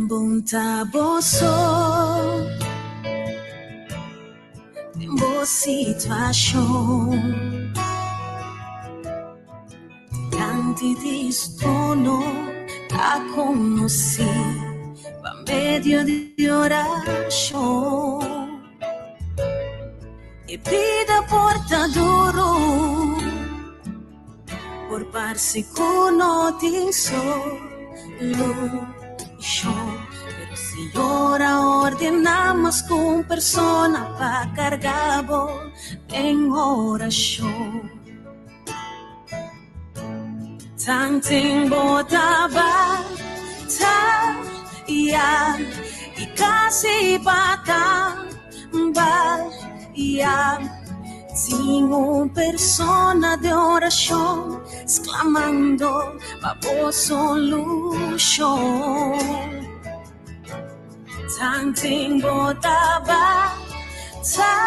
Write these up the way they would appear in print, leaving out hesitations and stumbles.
Bon ta bo so den bo situashon. Dilanti di su trono ta konosí pa medio di orashon. E bida por ta duru, por parse ku no tin solushon, pero Señor a ordená mas ku un persona pa karga bo den orashon. Tanten bo ta bataya i kasi pa tambaya, tin un persona den orashon sklamando pa bo solushon. Tanten bo ta bataya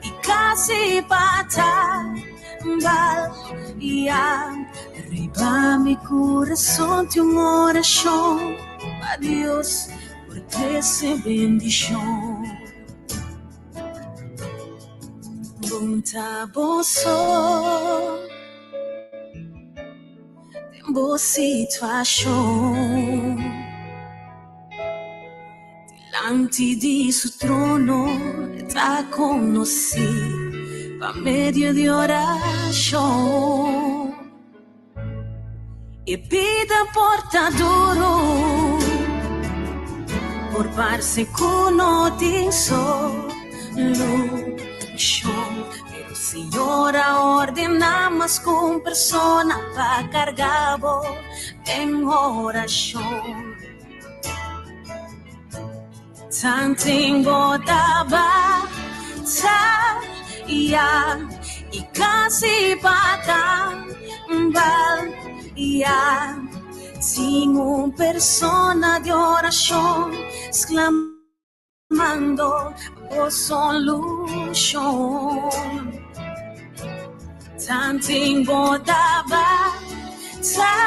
i kasi pa tambaya, riba mi kurason tin un orashon pa Dios por trese bendishon. Bon ta bo so den bo situashon. Dilanti di su trono e ta konosí pa medio di orashon. E bida por ta duru, por parse ku no tin solushon, pero Señor a ordená mas ku un persona pa karga bo den orashon. Tanten bo ta bataya i kasi pa tambaya, tin un persona di orashon sklamando bo solushon. Tanten bo ta bataya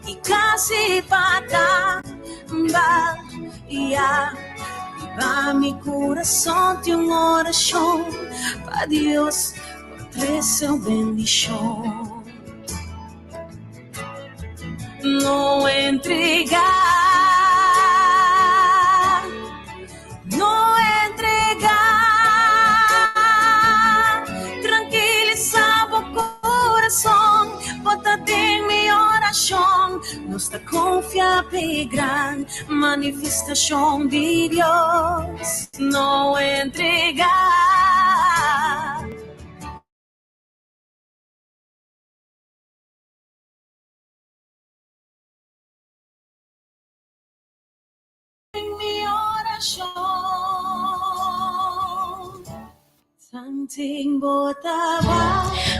i kasi pa tambaya, riba mi kurason tin un orashon pa Dios por trese un bendishon. No entregá, no entregá. Trankilisá bo kurason, bo ta den mi orashon. Nos ta konfia p'e gran manifestashon di Dios. No entregá.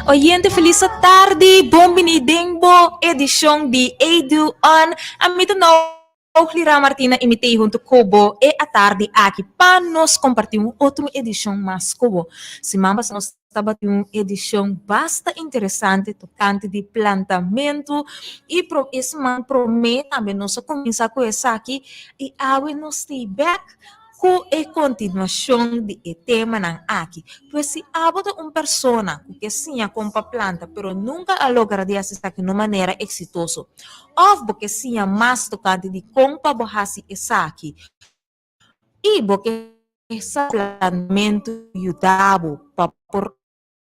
Oyente feliz tardi, bon bini den bo edishon di Edu On. Ami ta Noglira Martina y mi t'ei hunto cu bo e atardi aki pa nos comparti un otro edishon mas cu bo. Siman pasa nos Tabatin un edishon basta interesante tokante di plantamentu i pro e siman promé tambe nos a kuminsá ku esaki i awe nos ta bèk ku e kontinuashon di e temanan aki. Pues si abo ta un persona ku ke siña kon pa planta pero nunka a logra di hasi esaki na un manera eksitoso òf bo ke siña mas tokante di kon pa bo hasi esaki, I bo ke sa plantamentu yuda bo pa por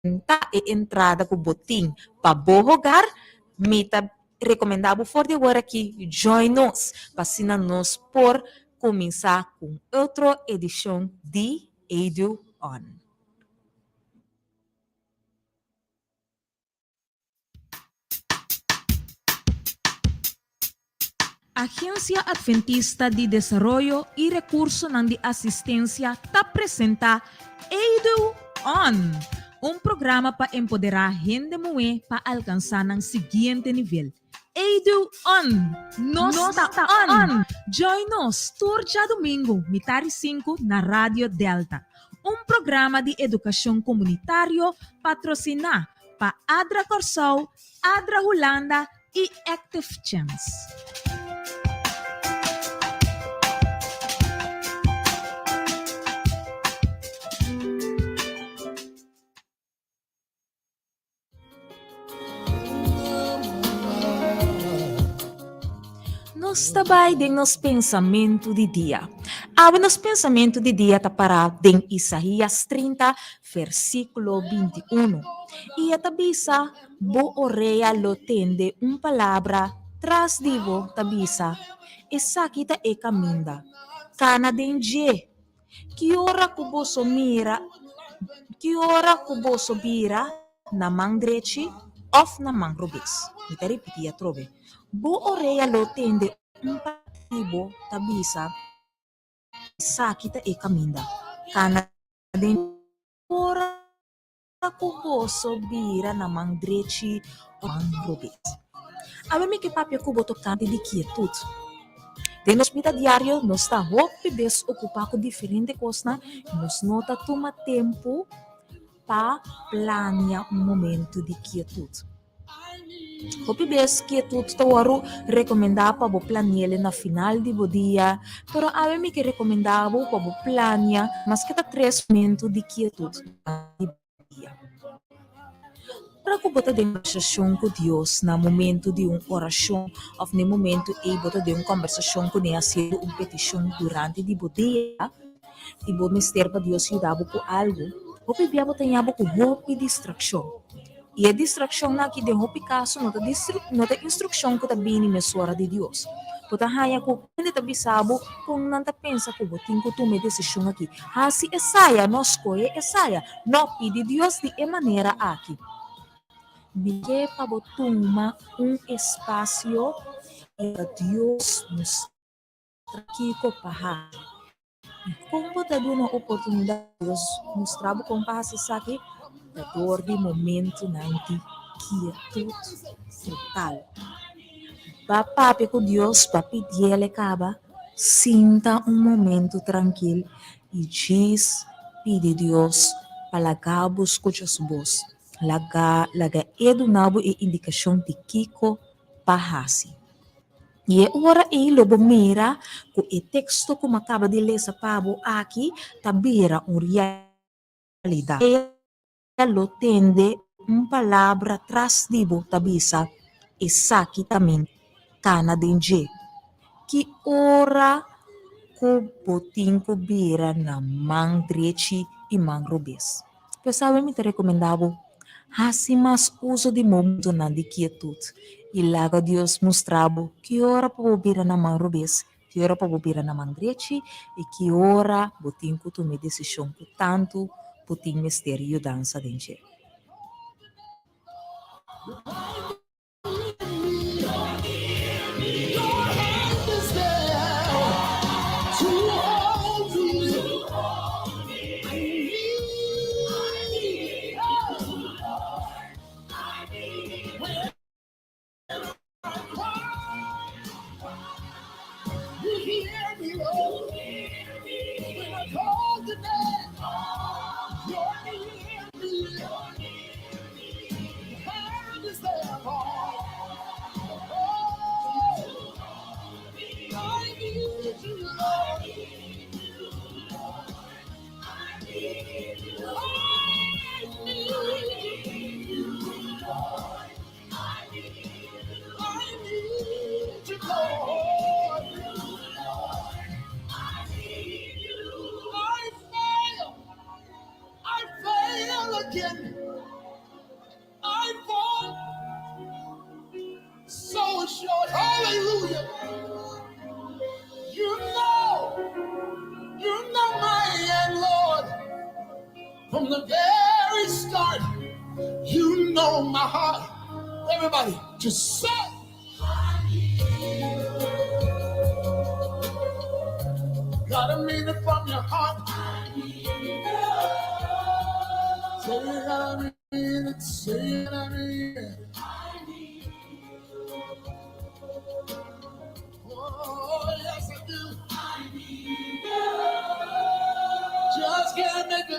aumenta e entrada ku bo tin pa bo hogar, mi ta rekomendá bo for di awor aki join nos pa asina nos por kuminsá ku un otro edishon di Edu On. Agencia Adventista di Desaroyo y Recursonan di Asistencia ta presenta Edu On, un programa pa empodera hende muhe pa alcansa nan siguiente nivel. Edu On! Nos ta on! Join nos tur djadumingu mitari sinku na Radio Delta, un programa di edukashon komunitario patrosiná pa Adra Kòrsou, Adra Hulanda i Active Chance. Nos ta bai den nos pensamentu di dia. Awe nos pensamentu di dia ta pará den Isaías 30, versíkulo 21. I e ta bisa, Bo orea lo tende un palabra tras di bo ta bisa, Esaki ta e kaminda. Kana den dje. Ki ora ku boso mira, ki ora ku boso bira na man drechi òf na man robes. Mi ta ripití atrobe, Bo orea lo tende un parti di bo ta bisa, Esaki ta e kaminda, kana den Ora ku boso bira na man drechi òf man robes. Awe mi ke papia ku bo tokante di kietut. Den nos bida diario nos ta hopi bes okupá ku diferente kosnan i nos no ta tuma tempu pa plania un momentu di kietut. Hopi bes kietut ta wòrdu rekomendá pa bo plani'el na final di bo dia, pero awe mi ke rekomendá bo pa bo plania maske ta tres momentu di kietut durante bo dia. Ora ku bo ta den kombersashon ku Dios na momentu di un orashon òf na e momentu ei bo ta den un kombersashon kuné hasiendo un petishon durante di bo dia i bo mester pa Dios yuda bo ku algu, hopi bia bo ta ña bo ku hopi distrakshon. I e distrakshonnan aki den hopi kaso no ta no ta instrukshon ku ta bini mesora di Dios. Bo ta haña ku hende ta bisa bo kon nan ta pensa ku bo tin ku tuma e desishon aki. Hasi esaya, no skohe esaya. No pidi Dios di e manera aki. Mi ke pa bo tuma un espasio i pa Dios mustra. Kiko pa hasi? I kon bo ta duna oportunidat pa Dios mustra bo kon pa hasi esaki? Ta dor di momentunan di kietut total. Ba papia ku Dios, ba pidiel e kaba, sinta un momentu trankil i djis pidi Dios pa laga bo skucha su bos. Laga laga e duna bo e indikashon di kiko pa hasi. I e ora ei lo bo mira ku e teksto ku mi a kaba di lesa pa bo aki ta bira un realidat. Ella lo tende un palabra tras di bo ta bisa, Esaki ta mi kana den dje. Ki ora ku bo tin ku bira na man drechi i man robes? Pues awe mi ta rekomendá bo, hasi mas uso di momentunan di kietut i laga Dios mustra bo ki ora pa bo bira na man robes, ki ora pa bo bira na man drechi i ki ora bo tin ku tuma e desishon ku tantu bo tin mester yudansa den dje.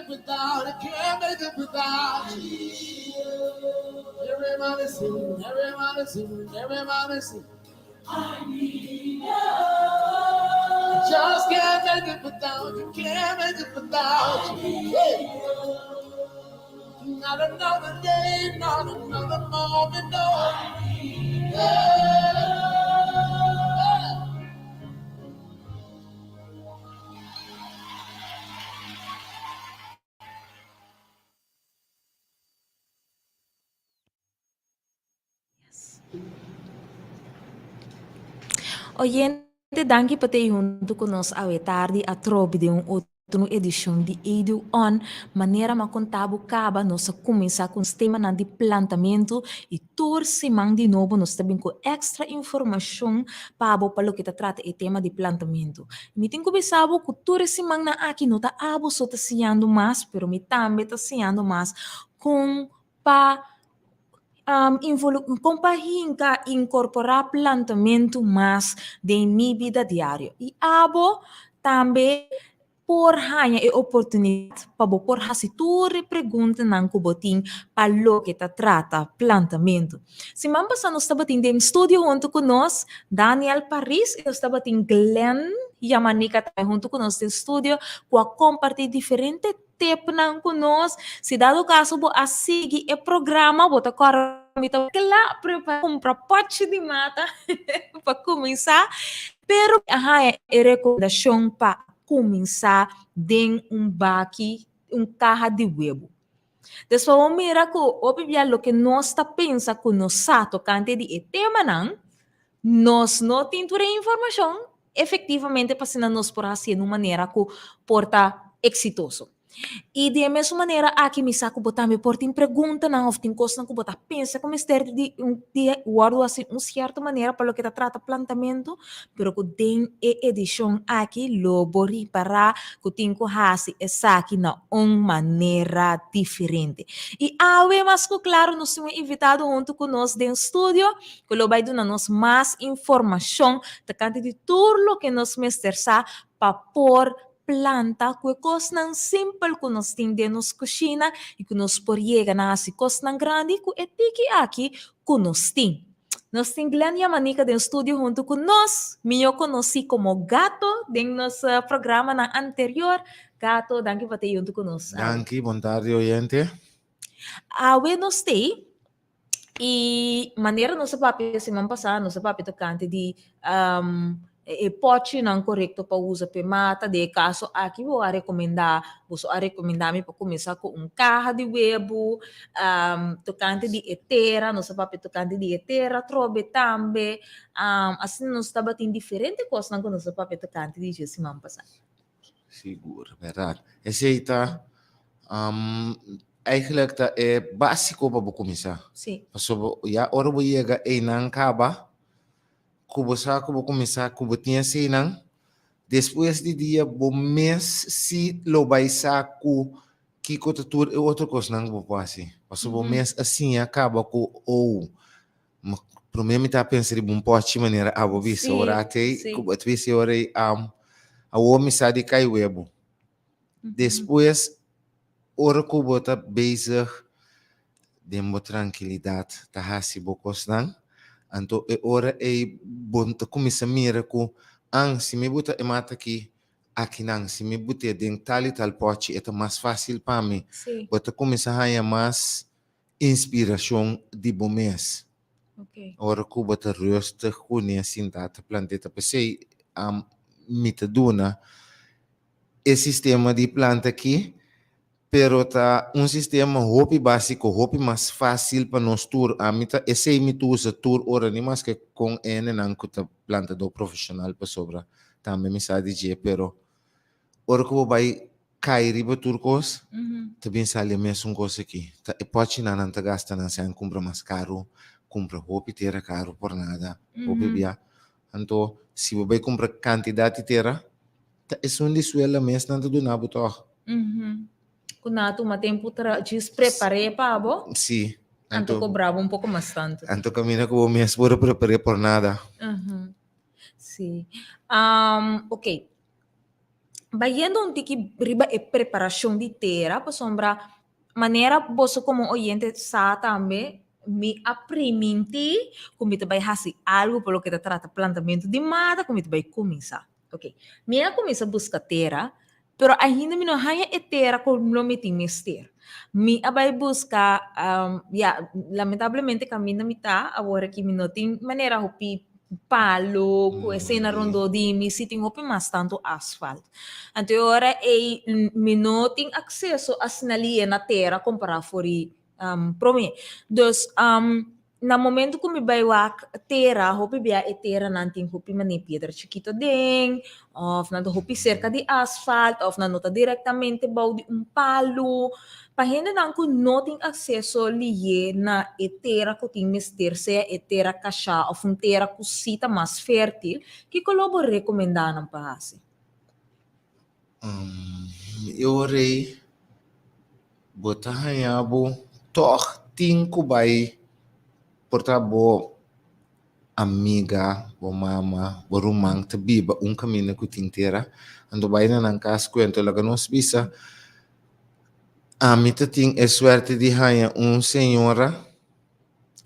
it without, I can't make it without you. Everybody sing, everybody sing, everybody sing. I need you. I just can't make it without you, can't make it without you. Hey. Not another day, not another moment, no. Yeah. Oyente, danki pa tei huntu ku nos awe tardi atrobe den un otro edishon di Edu On. Manera m'a konta bo kaba, nos a kuminsá ku nos temanan di plantamentu i tur siman di nobo nos ta bin ku èkstra informashon pa bo pa loke ta trata e tema di plantamentu. Mi tin ku bisa bo ku tur e simannan aki no ta abo so ta siñando mas, pero mi tambe ta siñando mas kon pa kon pa hinka inkorporá plantamentu mas den mi bida diario. I abo tambe por haña e oportunidat pa bo por hasi tur e preguntanan ku bo tin pa loke ta trata plantamentu. Siman pasá nos tabatin den studio huntu ku nos Daniel Paris i nos tabatin Glenn Yamanika tambe huntu ku nos den studio ku a kompartí diferente tepnan ku nos. Si dado kaso bo a sigui e programa, bo ta kòrda mi ta kla prepará kumpra pòchi di mata pa kuminsá. Pero mi a haña e rekomendashon pa kuminsá den un baki, un kaha di webu. Despues bo mira ku hopi bia loke nos ta pensa ku nos sa tokante di e temanan, nos no tin tur e informashon efectivamente pa asina nos por hacié na un manera cu por ta exitoso. Y di e mesun manera aki mi sa cu bo tambe por tin preguntanan of tin cosnan cu bo ta pensa cu mester di di wordo haci un cierto manera pa loke ta trata plantamento, pero cu den e edicion aki lo bo ripara cu tin cu haci esaki na un manera diferente. Y awe mas cu claro nos tin un invitado hunto cu nos den studio ku lo bai duna nos mas informashon tokante di tur loke nos mester sa pa por planta ku e kosnan simpel ku nos tin den nos kushina i ku nos por yega na hasi kosnan grandi ku e tiki aki ku nos tin. Nos tin Glenn Yamanika den studio huntu ku nos, mihó konosí komo Gato den nos programanan anterior. Gato, danki pa ta huntu ku nos awe. Danki, bon tardi oyente. Awe nos t'ei I manera nos a papia siman pasá, nos a papia tokante di e pòchinan korekto pa usa p'e mata. Den e kaso aki bo a rekomendá, boso a rekomendá mi pa kuminsá ku un kaha di webu. Tokante di e tera, nos a papia tokante di e tera atrobe tambe. Asina nos tabatin diferente kosnan ku nos a papia tokante di dje siman pasá. Sigur, bèrdat. Esei ta eigenlijk ta e básiko pa bo kuminsá. Sí. Pasobra ya ora bo yega einan kaba, ku bo sa ku bo kuminsá ku bo tin eseinan, despues di dia bo mes si lo bai sa ku kiko ta tur e otro kosnan ku bo por hasi. Pasobra bo mes a siña kaba ku, oh, Ma promé mi ta pensa riba un pochi manera abo bisa Sí, ora atei sí. ku bo ta bisa ora ei am awor mi sa di kai webu. Despues ora ku bo ta bezig den bo trankilidat ta hasi bo kosnan anto e ora ei bo ta kuminsá mira ku an si mi buta e mata aki akinan si mi but'é den tal i tal pochi e ta mas fásil pa mi. Sí. Bo ta kuminsá haña mas inspiracion di bo mes. Ora cu bo ta rustig cu ne sinta ta planta ta pesey mi ta duna e sistema di planta aki pero ta un sistema hopi basico hopi mas facil pa nos tur ami ta esey mi ta usa tur ora ni maske con hendenan cu ta plantador profesional pasobra tambe mi sa di dje pero ora cu bo bay kai riba tur kos, ta bin sali e mesun kos aki. Ta e pòchinan nan ta gasta nan sèn kumpra mas karu, kumpra hopi tera karu por nada, hopi bia. Anto, si bo bai kumpra kantidat di tera, ta esun di suela mes nan ta duna bo tòg. Ku nan a tuma tempu tra djis prepar'é pa bo. Si. Anto kobra bo un poko mas tantu. Anto kaminda ku bo mes por a prepar'é por nada. Si. Oké. Bayendo un tiki riba e preparashon di tera, pasobra manera boso komo oyente sa tambe, mi a primintí ku mi ta bai hasi algu pa loke ta trata plantamentu di mata ku mi ta bai kuminsá. Oke, mi a kuminsá buska tera, pero ainda mi no haña e tera ku lo mi tin mester. Mi a bai buska, ya, lamentablemente kaminda mi ta awor aki mi no tin manera hopi palo ku esena rondó di mi, si tin hopi mas tantu asfalt. Anto e ora ei mi no tin akseso asina lié na tera kompará for di promé. Dus na momento ku mi bai wak tera, hopi bia e teranan tin hopi manera piedra chikito aden, òf nan ta hopi serka di asfalt, òf nan no ta direktamente bou di un palu. Pa hendenan ku no tin akseso lié na e tera ku tin mester, sea e tera kashá òf un tera ku sí ta mas fértil, kiko lo bo rekomendá nan pa hasi? E ora ei bo ta haña bo tòg tin ku bai por ta bo amiga, bo mama, bo ruman ta biba un kaminda ku tin tera, anto bai na nan kas kuenta laga nos bisa. Ami ta tin e suerte di haña un señora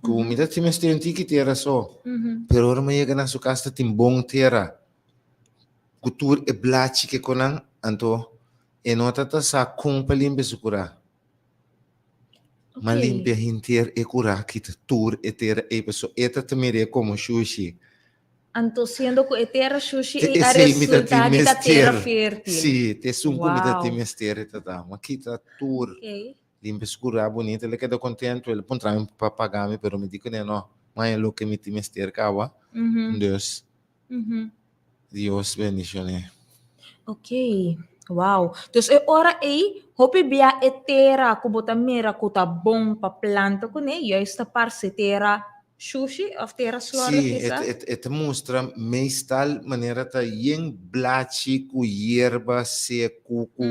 ku mi ta tin mester un tiki tera so, pero ora mi a yega na su kas ta tin bon tera ku tur e blachi ke ku nan, anto e no ta ta sa kon pa limpia su kurá. Ma limpia henter e kurá kita tur e tera ei paso e ta ta mir'é komo shushi. Anto siendo ku e tera shushi ei a resultá di ta tera fértil. Sí, ta esun ku mi ta tin mester e ta da. Mi a kita tur limpia su kurá bunita. El a keda kontentu, el a puntra mi pa paga mi, pero mi di kuné no, maña loke mi tin mester kaba. Dus, Dios bendishoné. Ok, wow. Dus e ora ei, hopi bia e tera ku bo ta mira ku ta bon pa planta kuné, juist ta parse tera shushi òf tera slòrdig Sí, kisas? e ta mustra meestal manera ta yen blachi ku yerba seku ku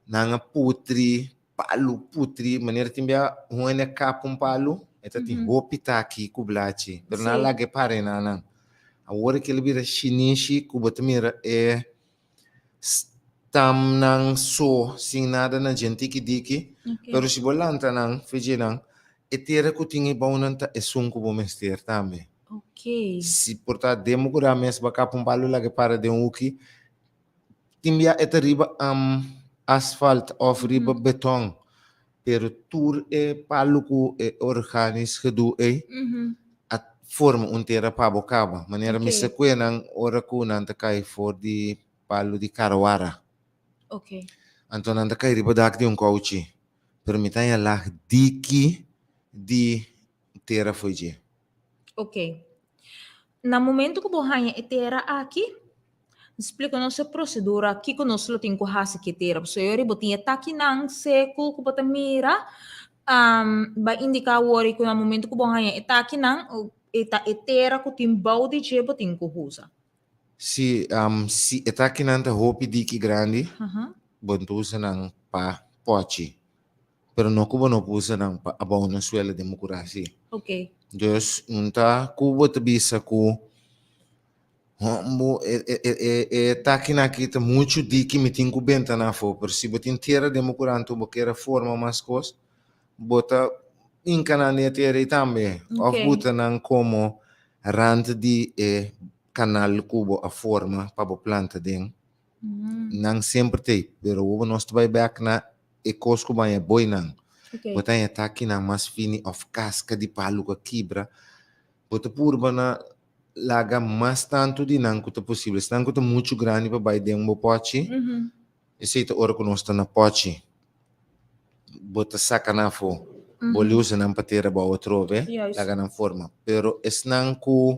nan a putri, palu putri, manera tin bia un hende a kap un palu, e ta tin hopi taki ku blachi, pero nan a laga e pare na nan. Awor ke el a bira shinishi ku bo ta mira e stamnan so sin nada na dje tiki diki, pero si bo lanta nan fidji nan, e tera ku tin ebounan ta esun ku bo mester tambe. Si por ta den bo kura mes bo a kap un palu laga e para den huki, tin bia e ta riba asfalt òf riba beton, pero tur e palu ku e organisch gedoe ei a forma un tera pa bo kaba. Manera mi sa kue nan ora ku nan ta kai for di palu di karawara. Anto nan ta kai riba dak di un kouchi, pero mi ta haña lag diki di tera fo'i dje. Ok. Na momento ku bo haña e tera aki, splika nos e prosedura kiko nos lo tin ku hasi ku e tera. Pasobra e ora bo tin e takinan seku ku bo ta mira, bo a indiká awor ku na momento ku bo haña e takinan, e ta e tera ku tin bou di dje bo tin ku usa. Si, si e takinan ta hopi diki grandi, bo ta usa nan pa pòchi. Pero no ku bo no por usa nan pa abou na suela den bo kura si. Dus un ta ku bo ta bisa ku bo e e e e takinan aki ta muchu diki mi tin ku benta nan afó. Pero si bo tin tera den bo kura anto bo kier a forma mas kos, bo ta hinka nan den e tera ei tambe. Òf buta nan komo rant di e kanal ku bo a forma pa bo planta den. Nan semper ta ei, pero bo nos ta bai bèk na e kos ku baña boinan. Bo ta haña takinan mas fini òf kaska di palu ku a kibra. Bo ta purba na laga mas tantu di nan ku ta posibel. Esnan ku ta muchu grandi pa bai den bo pòchi, esei ta ora ku nos ta na pòchi. Bo ta saka nan afó. Bo usa nan pa tera bou atrobe, laga nan forma. Pero esnan ku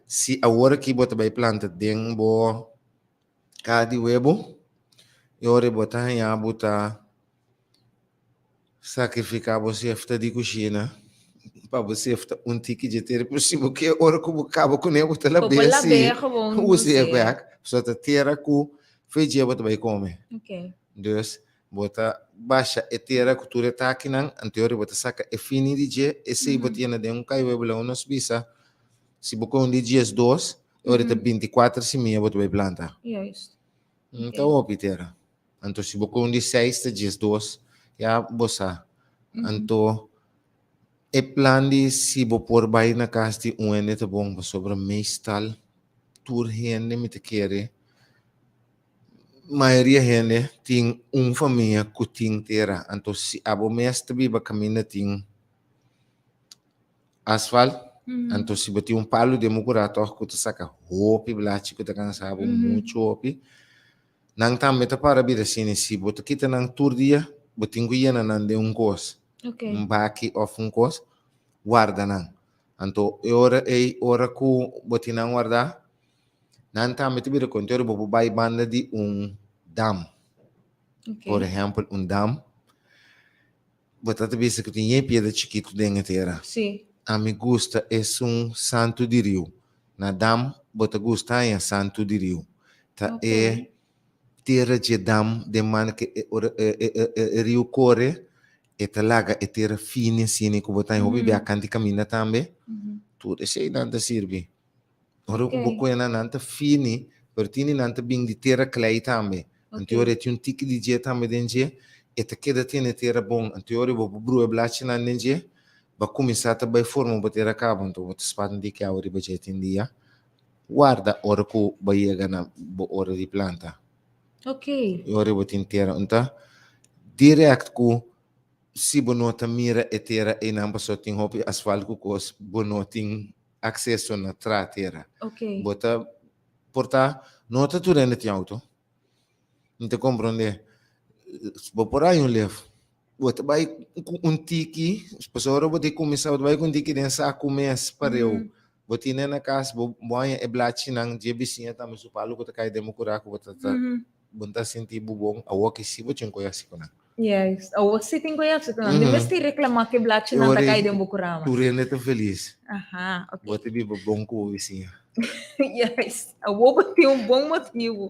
si awor aki bo ta bai planta den bo Kaha di webu, e ora bo ta haña bo ta sakrifiká bo sefta di kushina pa bo sefta un tiki dje tera, pero si bo ke ora ku bo kaba kuné bo ta lab'é si us'é bèk, pasobra ta tera ku fe dje bo ta bai kome. Dus bo ta basha e tera ku tur e takinan, anto e ora bo ta saka e fini di dje, esei bo ta yena den un kai webu laga nos bisa si bo kome un di 12 E ora ta 24 simia bo ta bai planta. Juist. No ta hopi tera. Anto si bo koe un di seis ta 12, ya bo sa. Anto e plan di si bo por bai na kas di un hende ta bon pasobra meestal tur hende mi ta kere mayoria hende tin un famia ku tin tera. Anto si abo mes ta biba kaminda tin asfalt, anto si bo tin un palu den bo kura tòg ku ta saka hopi blachi ku ta kansa bo muchu hopi, nan tambe ta para bira asina. Si bo ta kita nan tur dia, bo tin ku yena nan den un kos, un baki òf un kos, warda nan. Anto e ora ei, ora ku bo tin nan wardá, nan tambe ta bira konta ora bo por bai banda di un dam. Por ehèmpel, un dam. Bo ta ta bisa ku tin yen piedra chikitu den e tera. Sí. Ami gusta esun santu di riu. Na dam bo ta gusta haña santu di riu. Ta e tera dje dam den man ke e ora e e e riu kore e ta laga e tera fini asina ku bo ta haña hopi bia kanti kaminda tambe. Tur eseinan ta sirbi. Ora ku bo kohe nan, nan ta fini, pero tini nan ta bin di tera klei tambe. Anto ora e tin un tiki di dje tambe den dje, e ta keda tene tera bon. Anto ora bo por brua e blachinan den dje, bo a kuminsá ta bai forma bo tera kaba. Anto bo ta spat un tiki awa riba dje tin dia. Warda ora ku bo yega na bo ora di planta. E ora bo tin tera. Anto dirèkt ku si bo no ta mira e tera einan pasobra tin hopi asfalt ku kos, bo no tin akseso na tra tera. Bo ta por ta no ta tur hende tin outo. Mi ta komprondé. Bo por haña un lef. Bo ta bai ku un tiki, pasobra ora bo ta kuminsá bo ta bai ku un tiki den saku mes pareu. Bo tine na kas, bo haña e blachinan dje bisiña tambe su palu ku ta kai den bo kura ku bo ta ta bo no ta sinti bo bon. Awor ki si bo tin ku hasi ku nan. Yes, awor si tin ku hasi ku nan. Mi mester reklamá ku e blachinan ta kai den bo kurama. Tur hende ta felis. Aha, ok. Bo ta biba bon ku bo bisiña. Yes, awor bo tin un bon motibu.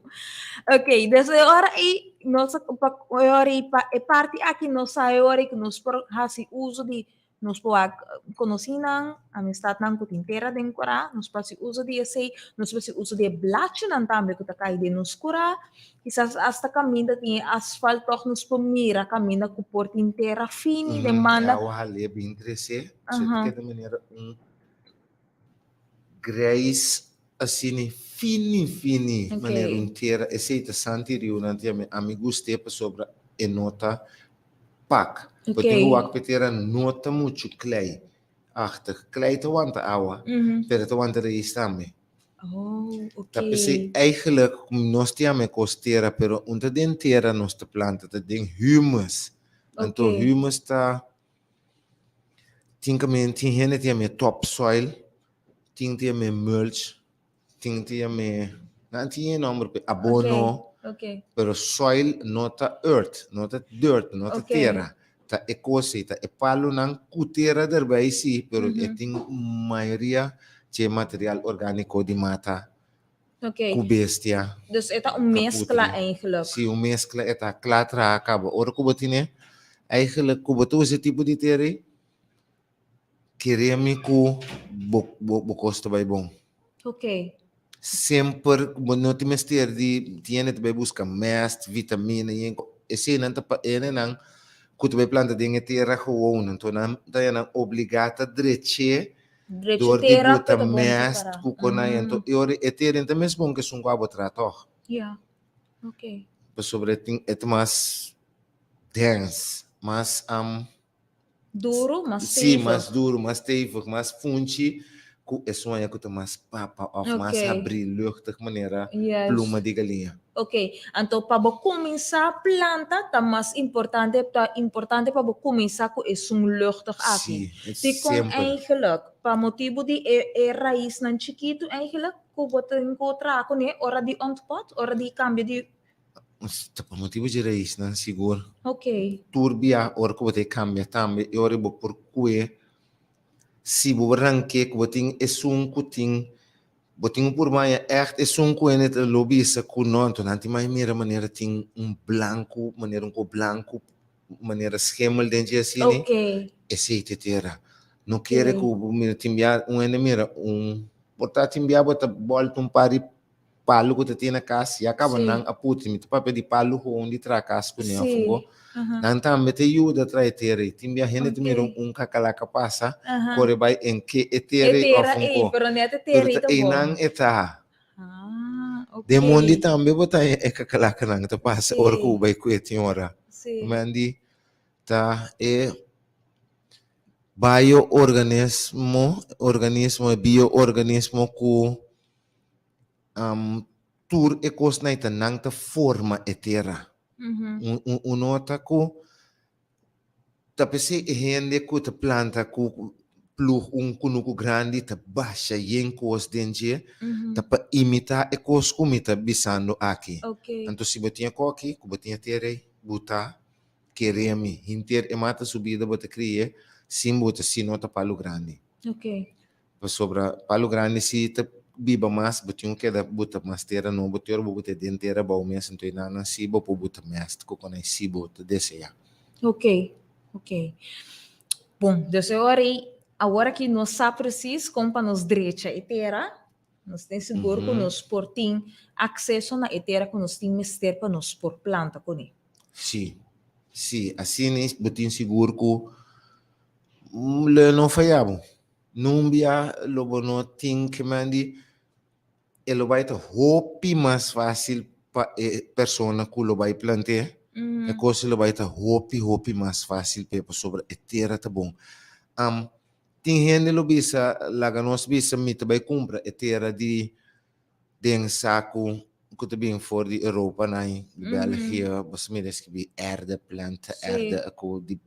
Ok, des e ora ei nos a pa e ora ei pa e parti aki nos sa e ora ei ku nos por hasi uso di Nos por wak konosínan, amistatnan ku tin tera den kurá, nos por hasi uso di esei, nos por hasi uso di e blachinan tambe ku ta kai den nos kurá. Kisas asta kaminda tin e asfalt tòg nos por mira kaminda ku por tin tera fini den banda. E awa hal'é bin kresé, so e ta keda manera un grijs asina fini fini, manera un tera. Esei ta santi riunan tin ami, ami gust'é pasobra e no ta pak. Bo tin ku wak petera no ta muchu klei achtig. Klei ta wanta awa, pero ta wanta reis tambe. Ta p'esei eigenlijk nos ta yama e kos tera, pero un ta den tera nos ta planta, ta den humus. Anto humus ta tin kaminda tin hende ta yam'é topsoil, tin ta yam'é mulch. Tin ta yam'é, nan tin e nomber p'e, abono, pero soil no ta earth, no ta dirt, no ta tera, ta e kos ei, ta e palunan ku tera derbei sí, pero e tin mayoria dje material orgániko di mata ku bestia. Dus e ta un meskla eigenlijk. Sí, un meskla e ta kla traha kaba. Ora ku bo tine, eigenlijk ku bo ta usa e tipo di tera ei, Kere mi ku bo bo bo kos ta bai bon. Ok. Semper bo no tin mester di tin hende ta bai buska mest, vitamina i eseinan ta pa hendenan ku ta bai planta den e tera gewoon. Anto nan ta haña nan obligá ta drech'é Drechi dor di tera buta pe ta bon mest prepará. ku konai. Anto e ora e tera ta mes bon ku esun ku abo traha tòg. Ya, ok. Pasobra e tin e ta mas dens, mas. Duru, mas Sí, stevig. mas duru, mas stevig, mas funchi ku e sueño ku ta mas papa òf mas habrí, luchtig manera pluma di galiña. Ok, anto pa bo kuminsá planta ta mas importante, ta importante pa bo kuminsá ku esun luchtig aki. Sí, Dikon semper. eigenlijk? Pa motibu di e e raisnan chikitu eigenlijk ku bo tin ku traha kuné ora di ontpot, ora di kambio di Ta pa motibu dje raisnan sigur. Ok. Tur bia ora ku bo ta e kambia tambe e ora bo por kue si bo ranke ku bo tin esun ku tin bo tin un por baña ègt esun ku hende ta lo bisa ku no anto nan tin mai mira manera tin un blanku manera un ko blanku manera schemel den dje asini Ok. esei ta e tera no kere ku bo mira tin bia un hende mira un por ta tin bia bo ta bòlta un par di. palu ku ta tin na kas, ya kaba nan a putri. Mi ta papia di palu gewoon di traha kas kuné afó. Nan tambe ta yuda traha e tera ei. Tin bia hende ta mira un kakalaka pasa, kore bai en ke e tera ei òf un ko. Pero ta einan e ta. Den mondi tambe bo ta haña e kakalakanan ta pasa ora ku bo bai kue tin ora. Men di ta e bio-organismo, organismo, e bio-organismo ku tur e kosnan ei ta nan ta forma e tera. Un nota ku ta p'esei e hende ku ta planta ku plug un kunuku grandi ta basha yen kos den dje, ta pa imitá e kos ku mi ta bisando aki. Anto si bo tin e koki ku bo tin e tera ei, bo ta kere mi. Henter e mata su bida bo ta kri'é sin bo ta si no ta palu grandi. Pasobra palu grandi si ta biba mas, bo tin ku keda buta mas tera nobo te ora bo buta den tera abou mes, anto e nannan si bo por buta mest ku konai si bo ta deseá. Ok, ok. Bon, dus e ora ei, awor aki nos sa presis kon pa nos drecha e tera, nos tin sigur ku nos por tin akseso na e tera ku nos tin mester pa nos por planta kuné. Sí, sí, asina bo tin sigur ku lo no faya bo. Nun bia lo bo no tin ke mandi, e lo bai ta hopi mas fácil pa e persona ku lo bai plant'é. E kos lo bai ta hopi, hopi mas fácil p'e pasobra e tera ta bon. Tin hende lo bisa, laga nos bisa mi ta bai kumpra e tera di den saku ku ta bin for di Europa nan, di België, bo sa mira skibi erde planta, erde ku di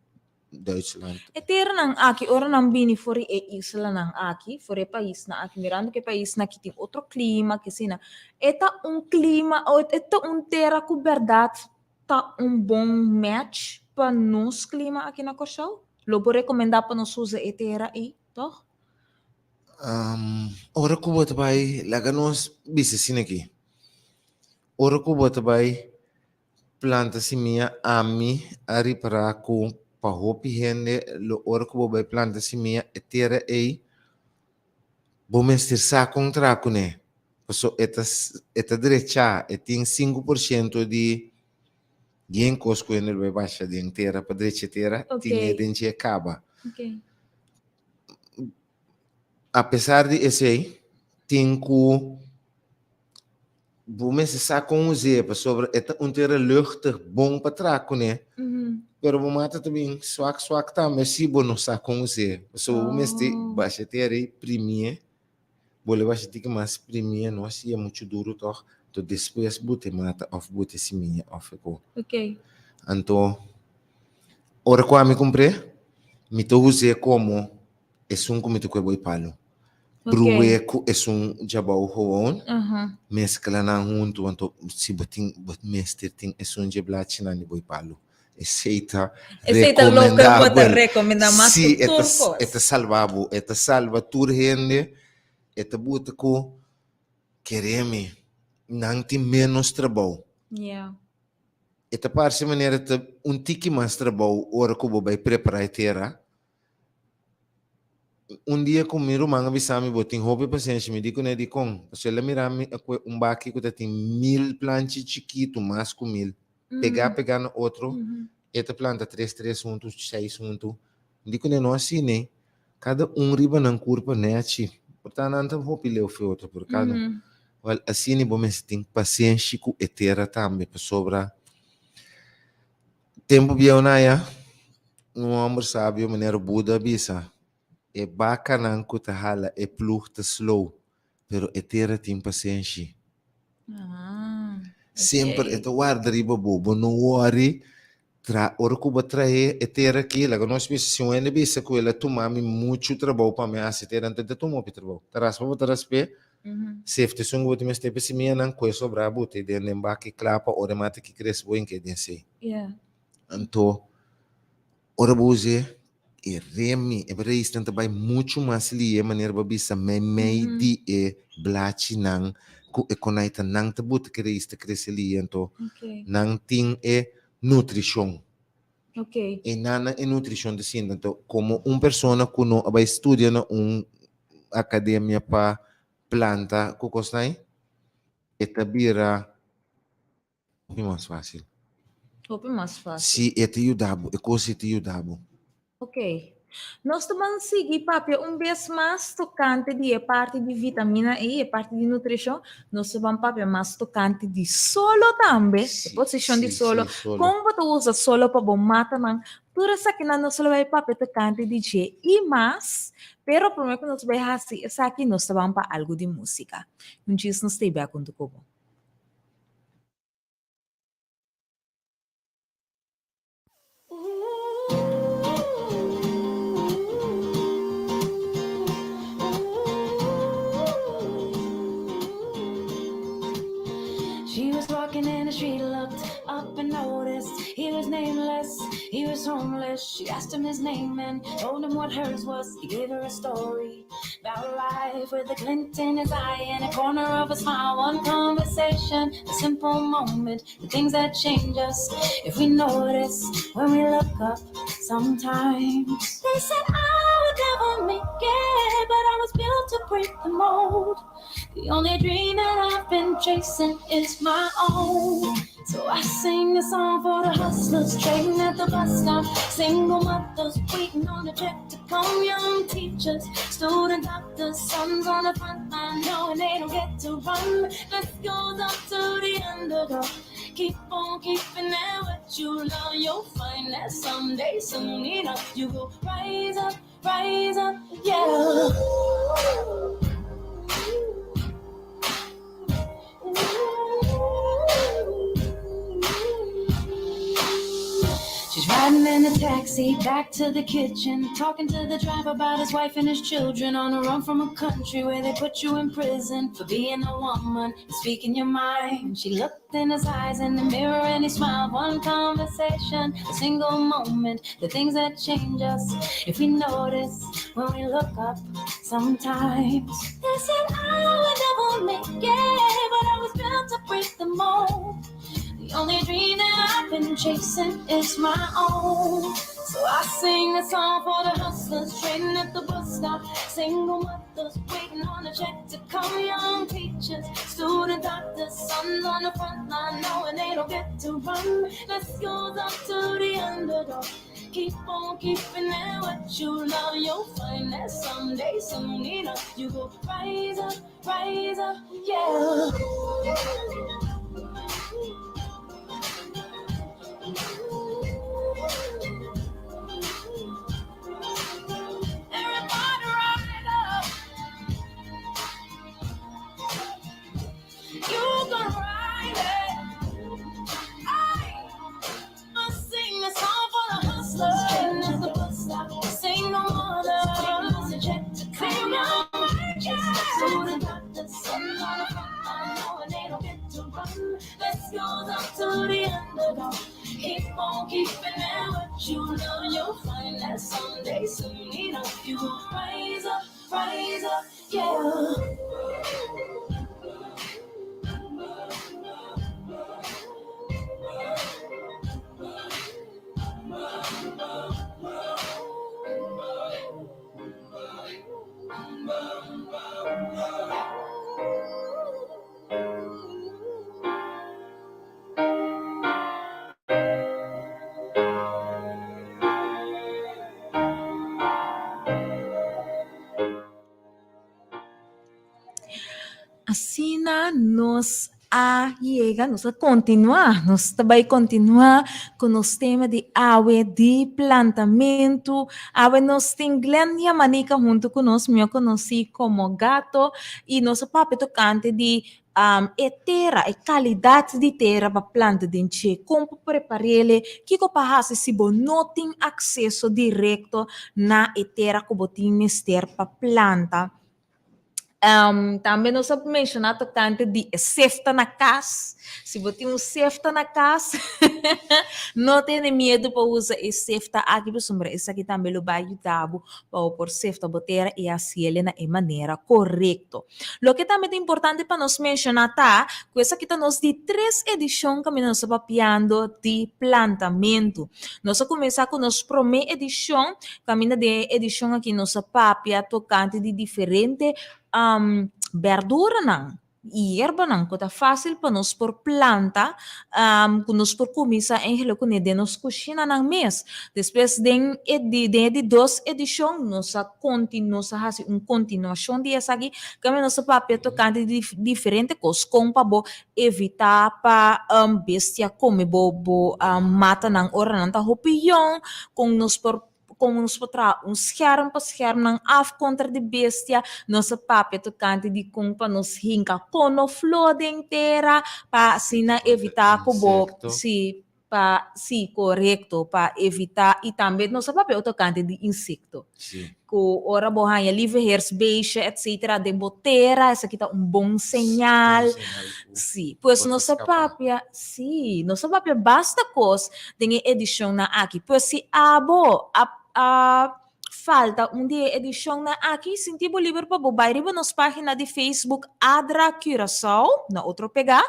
Duitsland. E teranan aki ora nan bini for di e islanan aki, for di e paisnan aki, mirando ku e paisnan aki tin otro klima, ke asina, e ta un klima, e ta un tera ku bèrdat ta un bon match pa nos klima aki na Kòrsou? Lo bo rekomendá pa nos usa e tera ei, tòg? Ora ku bo ta bai, laga nos bisa asina aki, ora ku bo ta bai Planta simia Ami a ripará ku pa hopi hende lo ora ku bo bai planta simia e tera ei bo mester sa kon traha kuné paso e ta e ta drechá e tin 5% di yen kos ku hende lo bai basha den tera pa drecha e tera tin e den dje kaba. Apesar di esei tin ku Bo mester sa kon us'é pasobra e ta un tera luchtig bon pa traha kuné, pero bo mata ta bin swak swak tambe si bo no sa kon us'é. Pasobra bo mester basha e tera ei primié, bo lo basha tiki mas primié no si e muchu duru tòg, anto despues bo te mata òf bo te simia òf e ko. Anto ora ku ami kumpr'é mi ta us'é komo esun ku mi ta kue bo e palu. Bruwe ku esun djabou gewoon, meskla nan huntu, anto si bo tin, bo mester tin esun dje blachinan di bo e palu. Esei ta Esei ta loke bo ta rekomendá mas Sí, ku e tur ta, kos. e ta salba bo, e ta salba tur hende, e ta buta ku, kere mi, nan tin ménos trabou. Yeah. E ta parse manera ta un tiki mas trabou ora ku bo bai prepará e tera. Un dia ku mi ruman a bisa mi, Bo tin hopi pasenshi. Mi di kuné, Dikon? Pasobra el a mira mi a kue un baki ku ta tin mil planchi chikitu, mas ku mil, pegá pegá na otro. E ta planta tres tres huntu, seis huntu. Mi di kuné, No asina ei. Kada un riba nan kurpa nèchi. Por ta nan ta hopi leu fi otro, pero kada un. Wèl, asina bo mester tin pasenshi ku e tera tambe, pasobra Tempu bieu na ya, un hòmber sabio manera Buda a bisa, E bakanan ku ta hala e plug ta slow, pero e tera tin pasenshi. Semper e ta warda riba bo, bo no wòri tra ora ku bo trae e tera aki, laga nos bisa si un hende bisa ku el a tuma mi muchu trabou pa mi hasi tera, anto e ta tuma hopi trabou. Ta raspa bo ta rasp'é, Sefte esun ku bo tin mester pa simianan ku e sobrá bo te den den baki kla pa ora e mata ki krese bo hinka e den sei. Anto ora bo us'é e remi, e raisnan ta bai muchu mas lihe manera bo a bisa meimei di e blachinan ku e konai ta nan ta buta ku e rais ta krese lihe anto nan tin e nutrishon. E nan e nutrishon ta sinti anto komo un persona ku no a bai studia na un akademia pa planta ku kosnan ei, E ta bira hopi mas fácil. Hopi mas fácil. Si e ta yuda bo, e kos ei ta yuda bo. Ok. Nos ta ban sigui papia un bes mas tokante di e parti di vitamina ei, e parti di nutrishon. Nos ta ban papia mas tokante di solo tambe, e posishon di solo. Kon bo ta usa solo pa bo matanan? Tur esakinan nos lo bai papia tokante di dje i mas. Pero promé ku nos bai hasi esaki nos ta ban pa algu di músika. Un djis nos ta i bek huntu ku bo. She was walking in the street, looked up and noticed he was nameless, he was homeless. She asked him his name and told him what hers was. He gave her a story about life with a glint in his eye and a corner of a smile. One conversation, a simple moment, the things that change us if we notice when we look up sometimes. They said I would never make it, but I was built to break the mold. The only dream that I've been chasing is my own. So I sing a song for the hustlers trading at the bus stop, single mothers waiting on a check to come, young teachers, student doctors, sons on the front line knowing they don't get to run. This goes up to the underdog. Keep on keeping at what you love. You'll find that someday, soon enough, you will rise up, rise up, yeah. She's riding in a taxi back to the kitchen, talking to the driver about his wife and his children on a run from a country where they put you in prison for being a woman and speaking your mind. She looked in his eyes in the mirror and he smiled. One conversation, a single moment, the things that change us if we notice when we look up sometimes. They said I would never make it, but I was built to break the mold. The only dream that I've been chasing is my own. So I sing a song for the hustlers trading at the bus stop, single mothers waiting on a check to come, young teachers, student doctors, sons on the front line knowing they don't get to run. Let's go up to the underdog. Keep on keeping it what you love. You'll find that someday, soon enough, you will rise up, rise up, yeah. Everybody rise up. You gonna ride it. I sing a song for the hustlers. At the bus stop. Sing no more Sing no Let's go up to the underdog. Keep on keeping it what you know. You'll find that someday, soon enough, you will rise up, rise up, yeah. Asina nos a yega, nos a kontinuá, nos ta bai kontinuá ku nos tema di awe di plantamentu. Awe nos tin Glenn Yamanika huntu ku nos, mihó konosí komo Gato, i nos a papia tokante di e tera, e kalidat di tera pa planta den dje, kon pa prepar'é, kiko pa hasi si bo no tin akseso direkto na e tera ku bo tin mester pa planta. Tambe nos a menshoná tokante di e sefta na kas. Si bo tin un sefta na kas, no tene miedu pa usa e sefta aki pasobra esaki tambe lo bai yuda bo pa bo por sefta bo tera i hasiel na e manera korekto. Loke tambe ta importante pa nos menshoná ta ku esaki ta nos di tres edishon kaminda nos ta papiando di plantamentu. Nos a kuminsá ku nos promé edishon, kaminda den e edishon aki nos a papia tokante di diferente bèrduranan. Yerbanan ku ta fásil pa nos por planta, ku nos por kuminsá eigenlijk kuné den nos kushinanan mes. Despues den e di den e di dos edishon nos a konti nos a hasi un kontinuashon di esaki, kaminda nos a papia tokante di diferente kos, kon pa bo evitá pa bestia kome bo bo matanan ora nan ta hopi yòn, kon nos por Kon nos por traha un scherm pa scherm nan af kontra di bestia. Nos a papia tokante di kon pa nos hinka konofló den tera pa asina evitá ku bo, sí, pa, sí, korekto, pa evitá i tambe nos a papia tokante di insekto. Ku ora bo haña lieveheersbeestje etcetera den bo tera esaki ta un bon señal. Sí, pues nos a papia, sí, nos a papia basta kos den e edishonnan aki. Pues si abo a a falta un di e edishonnan aki, sinti bo liber pa bo bai riba nos página di Facebook Adra Curaçao, na otro pegá,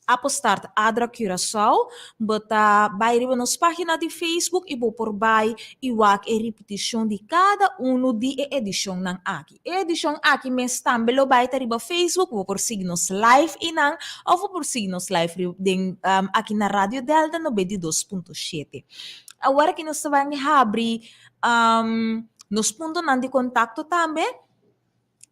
apostart Adra Curaçao, bo ta bai riba nos página di Facebook i bo por bai i wak e ripitishon di kada unu di e edishonnan aki. E edishon aki mes tambe lo bai ta riba Facebook, bo por sigui nos live einan òf bo por sigui nos live riba den aki na Radio Delta 92.7. Awor aki nos ta bai habri nos puntonan di kontakto tambe.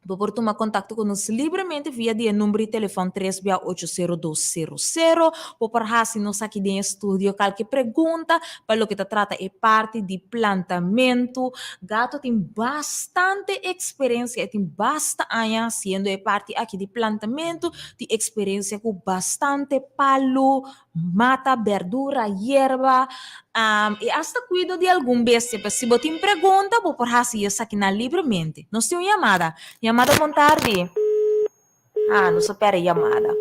Bo por tuma kontakto ku nos libremente via di e number di telefòn tres bia ocho sero dos sero sero. Bo por hasi nos aki den e studio kalke pregunta pa loke ta trata e parti di plantamentu. Gato tin bastante eksperensia, e tin basta aña hasiendo e parti aki di plantamentu, tin eksperensia ku bastante palu, mata, berdura, yerba, i asta kuido di algun bestia. Pues si bo tin pregunta bo por hasi esakinan libremente. Nos tin un yamada. Yamada bon tardi. Ah, nos a perde yamada.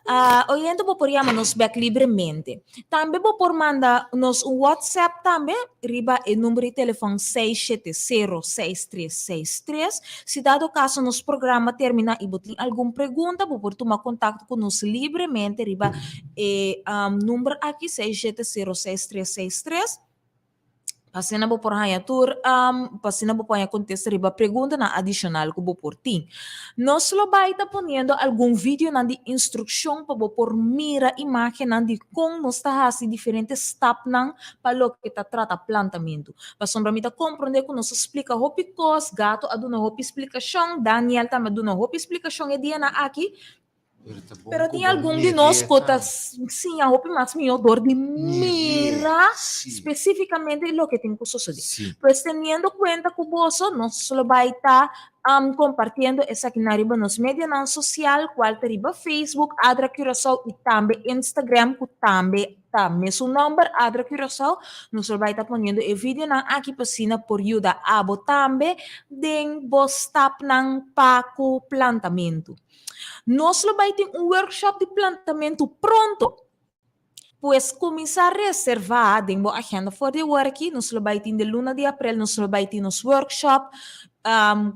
Ah, oyente bo por yama nos bek libremente. Tambe bo por manda nos un WhatsApp tambe riba e number di telefon 6706363. Si dado caso nos programa termina y bo tin algun pregunta, bo por tuma contacto cu nos libremente riba e um, number aki 6706363. Pa asina bo por haña tur, pa asina bo por haña kontesta riba preguntanan adishonal ku bo por tin. Nos lo bai ta poniendo algun videonan di instrukshon pa bo por mira imágennan di kon nos ta hasi diferente stapnan pa loke ta trata plantamentu. Pasobra mi ta komprondé ku nos a splika hopi kos, Gato a duna hopi splikashon, Daniel tambe a duna hopi splikashon e dianan aki, Pero tin algun di nos ku ta siña hopi mas mihó dor di mira spesífikamente loke tin ku sosodé. Pues teniendo kuenta ku boso, nos lo bai ta kompartiendo esakinan riba nos medianan sosial, kual ta riba Facebook, Adra Curaçao, i tambe Instagram ku tambe ta mesun nòmber, Adra Curaçao. Nos lo bai ta poniendo e videonan aki pa asina por yuda abo tambe den bo stapnan pa ku plantamentu. Nos lo bai tin un workshop di plantamentu pronto. Pues kuminsá reservá den bo agenda for di awor aki. Nos lo bai tin den luna di aprel nos lo bai tin nos workshop.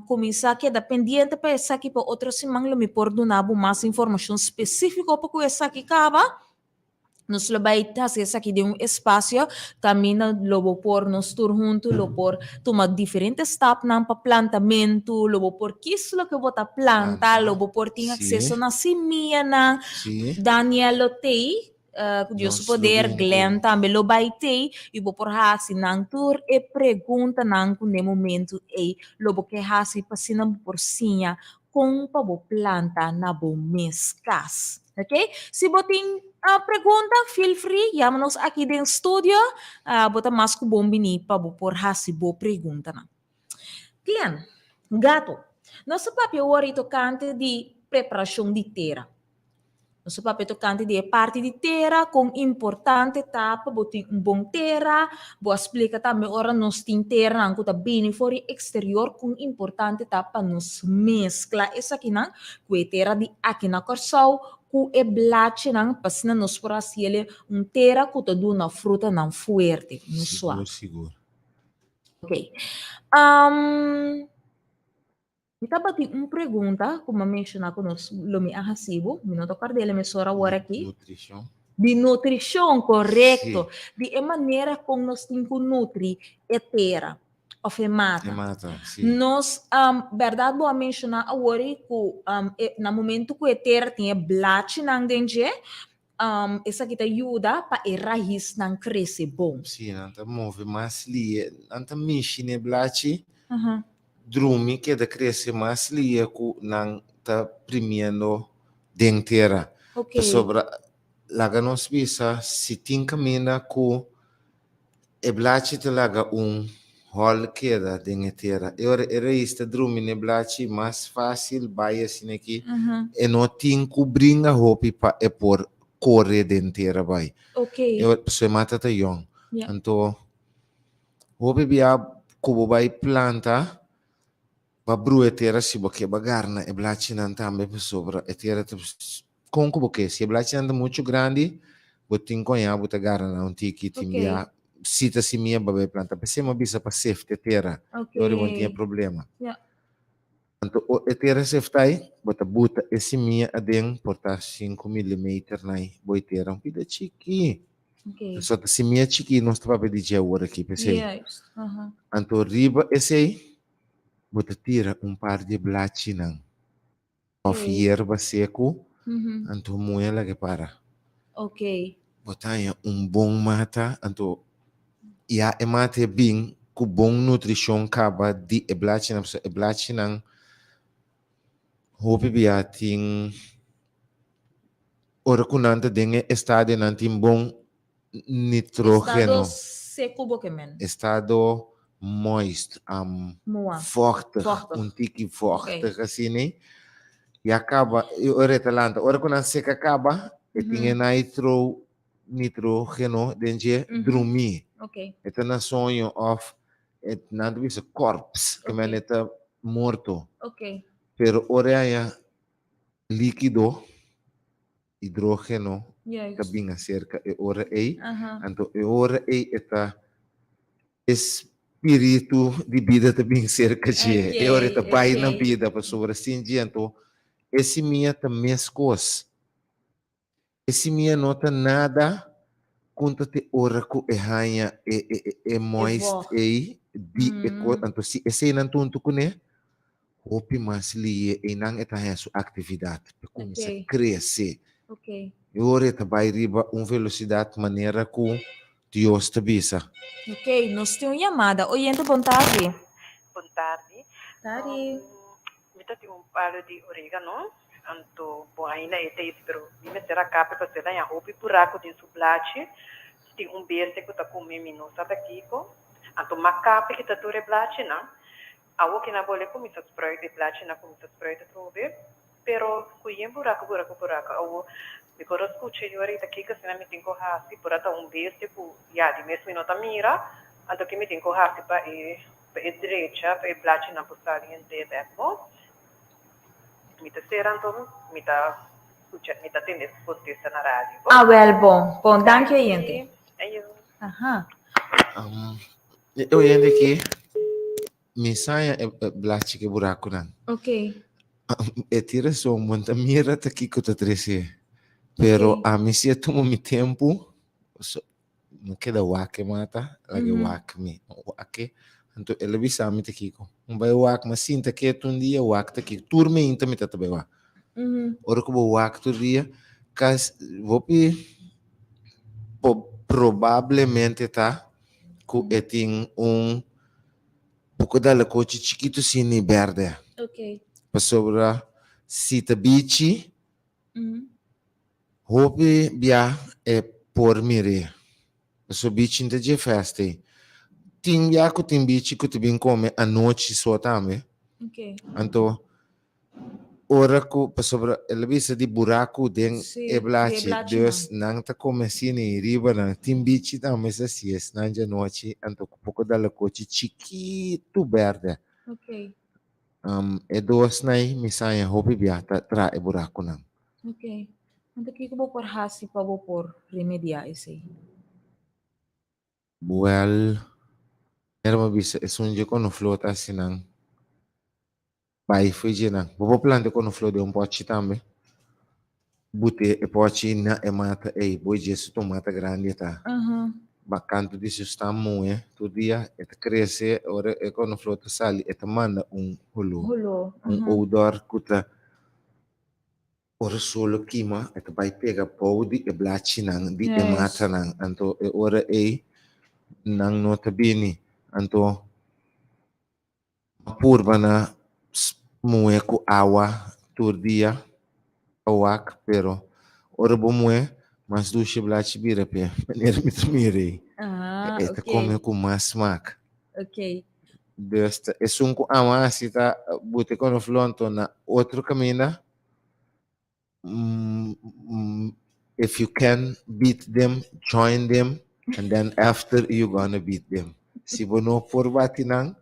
Kuminsá keda pendiente pa esaki pa otro siman lo mi por duna bo mas informashon spesífiko pa ku esaki kaba. Nos lo bai hasi esaki den un espasio kaminda lo bo por nos tur huntu lo por tuma diferente stapnan pa plantamentu, lo bo por kis loke bo ta planta, lo bo por tin akseso na simianan. Daniel lo tei, ku Dios su poder, Glenn tambe lo bai tei i bo por hasi nan tur e preguntanan ku n'e momentu ei lo bo ke hasi pa asina bo por siña kon pa bo planta na bo mes kas. Ok, si bo tin pregunta feel free yama nos aki den studio, bo ta mas ku bon bini pa bo por hasi bo preguntanan. Glenn, Gato, nos a papia awor i tokante di preparashon di tera. Nos a papia tokante di e parti di tera, kon importante ta pa bo tin un bon tera, bo a splika tambe ora nos tin teranan ku ta bini for di eksterior kon importante ta pa nos meskla esakinan ku e tera di aki na Kòrsou ku e blachinan pa asina nos por hasi el un tera ku ta duna frutanan fuerte, no suak. Sigur, sigur. Ok. Mi tabatin un pregunta ku mi a menshoná ku nos lo mi a hasi bo, mi no ta kòrda el mesora awor aki. Nutrishon. Di nutrishon, korekto. Di e manera kon nos tin ku nutri e tera. Of e mata. E mata, si. Nos, bèrdat bo a menshoná awor ei ku e na momentu ku e tera tin e blachinan den dje, esaki ta yuda pa e raisnan krese bon. Si, nan ta move mas lihe, nan ta mishi na e blachi, drumi keda krese mas lihe ku nan ta primiendo den tera. Pasobra laga nos bisa si tin kaminda ku E blachi ta laga un hòl keda den e tera. E ora e rais ta drumi n'e blachi mas fásil bai asina aki. E no tin ku bringa hopi pa e por kore den tera bai. E ora pasobra e mata ta yòn. Anto hopi bia ku bo bai planta Ba brua e tera si bo ke ba garna e blachinan tambe pasobra e tera ta kon ku bo ke. Si e blachinan ta muchu grandi bo tin koña bo ta garna nan un tiki tin bia si ta simia ba bai planta. P'esei mi a bisa pa sefta e tera dor bo no tin e problema. Anto ora e tera seftai bo ta buta e simia aden por ta sinku milimeter nai bo e tera un pida chiki. So ta simia chiki nos ta papia di dje awor aki p'esei. Anto riba esei Bo ta tira un par di blachinan òf yerba seku, anto muhé laga e para. Bo ta haña un bon mata, anto ya e mata e bin ku bon nutrishon kaba di e blachinan, pasobra e blachinan hopi bia tin ora ku nan ta den e estadio nan tin bon nitrógeno. Estado seku bo ke men. Estado moist, Moa. vochtig, Vochtig. un tiki vochtig asina. Ya kaba, e ora e ta lanta. Ora ku nan seka kaba, e tin e nitro, nitrógeno den dje drumí. E ta na soño òf e nan ta bisa korps, ke men e ta morto. Pero ora e haña líkido, hidrógeno ta bin aserka e ora ei, anto e ora ei e ta e spiritu di bida ta bin serka dje, e ora e ta bai na bida pasobra sin dje anto e simia ta meskos, e simia no ta nada kunta te ora ku e haña e e moist ei di e kos, anto si eseinan ta huntu kuné Hopi mas lihe einan e ta haña su aktividat, e kuminsá krese. E ora e ta bai riba un velosidat manera ku Dios ta bisa. Ok, nos tin un yamada. Oyente, bon tardi. Bon tardi. Tardi. Mi ta tin un palo di oregano, anto bon ainda e ta isi, pero mi mester a kap'e pasobra e ta haña hopi buraku den su blachi. Tin un bestia ku ta kume mi no sa ta kiko. Anto m'a kap'e kita tur e blachinan. Awo ki na bole kuminsa spruit e blachi na kuminsa spruit atrobe pero ku yen buraku buraku buraku awo mi por a skucha yu arita kiko asina mi tin ku hasi por a ta un bestia ku ya di mes mi no ta mira anto ki mi tin ku hasi pa e pa e drecha pa e blachinan por sali henter bek bo mi ta sera anto mi ta skucha mi ta tende kontesta na radio bo. Awel bon bon danki oyente. Ayo. Aha. E oyente aki mi saña e blachi ke burakunan. Ok. E tin rason, bo ta mira ta kiko ta trese. Pero ami si a tuma mi tempu, so, mi keda wak e mata, laga e wak mi. Wak e, anto el a bisa mi ta kiko. Mi bai wak, mi a sinta ketu un dia, wak ta kiko. Tur meinta mi ta ta bai wak. Ora ku bo wak tur dia, kas, hopi probablemente ta ku e tin un poko dalakochi chikitu sini bèrdè. Pasobra si ta bichi, hopi bia e por mir'é. Pasobra bichi no ta dje fèst ei. Tin bia ku tin bichi ku ta bin kome anochi so tambe. Anto Ora ku, pasobra el a bisa di buraku den Sí, e di e blachi, blachinan. dus nan ta kome asina i riba nan tin bichi tambe sa si esnan djanochi, anto ku poko dalakochi chikitu bèrdè. Ok. E dosnan mi saña hopi bia ta traha e burakunan. Ok. Anto kiko bo por hasi pa bo por remediá esei? Wèl, manera bo a bisa esun dje konofló ta hasi nan. Bai fo'i dje nan. Bo por planta e konofló den un pòchi tambe. Bute e pòchi na e mata ei. Bo dje su tomata grandi e ta. Ba kantu di su stam muhe tur dia e ta krese ora e konoflor ta sali e ta manda un holó, Holó, un odor ku ta ora solo kima e ta bai pega bou di e blachinan di e matanan anto e ora ei nan no ta bini anto A purba na muhe ku awa tur dia pa wak pero ora bo muhe mas dushi blachi bira p'e manera mi ta mira ei. Ah, E ta kome ok. ku mas smak. Ok. Dus ta esun ku ama hasi ta buta e konoflor anto na otro kaminda. If you can beat them, join them, and then after you gonna beat them. Si bo no por bati nan,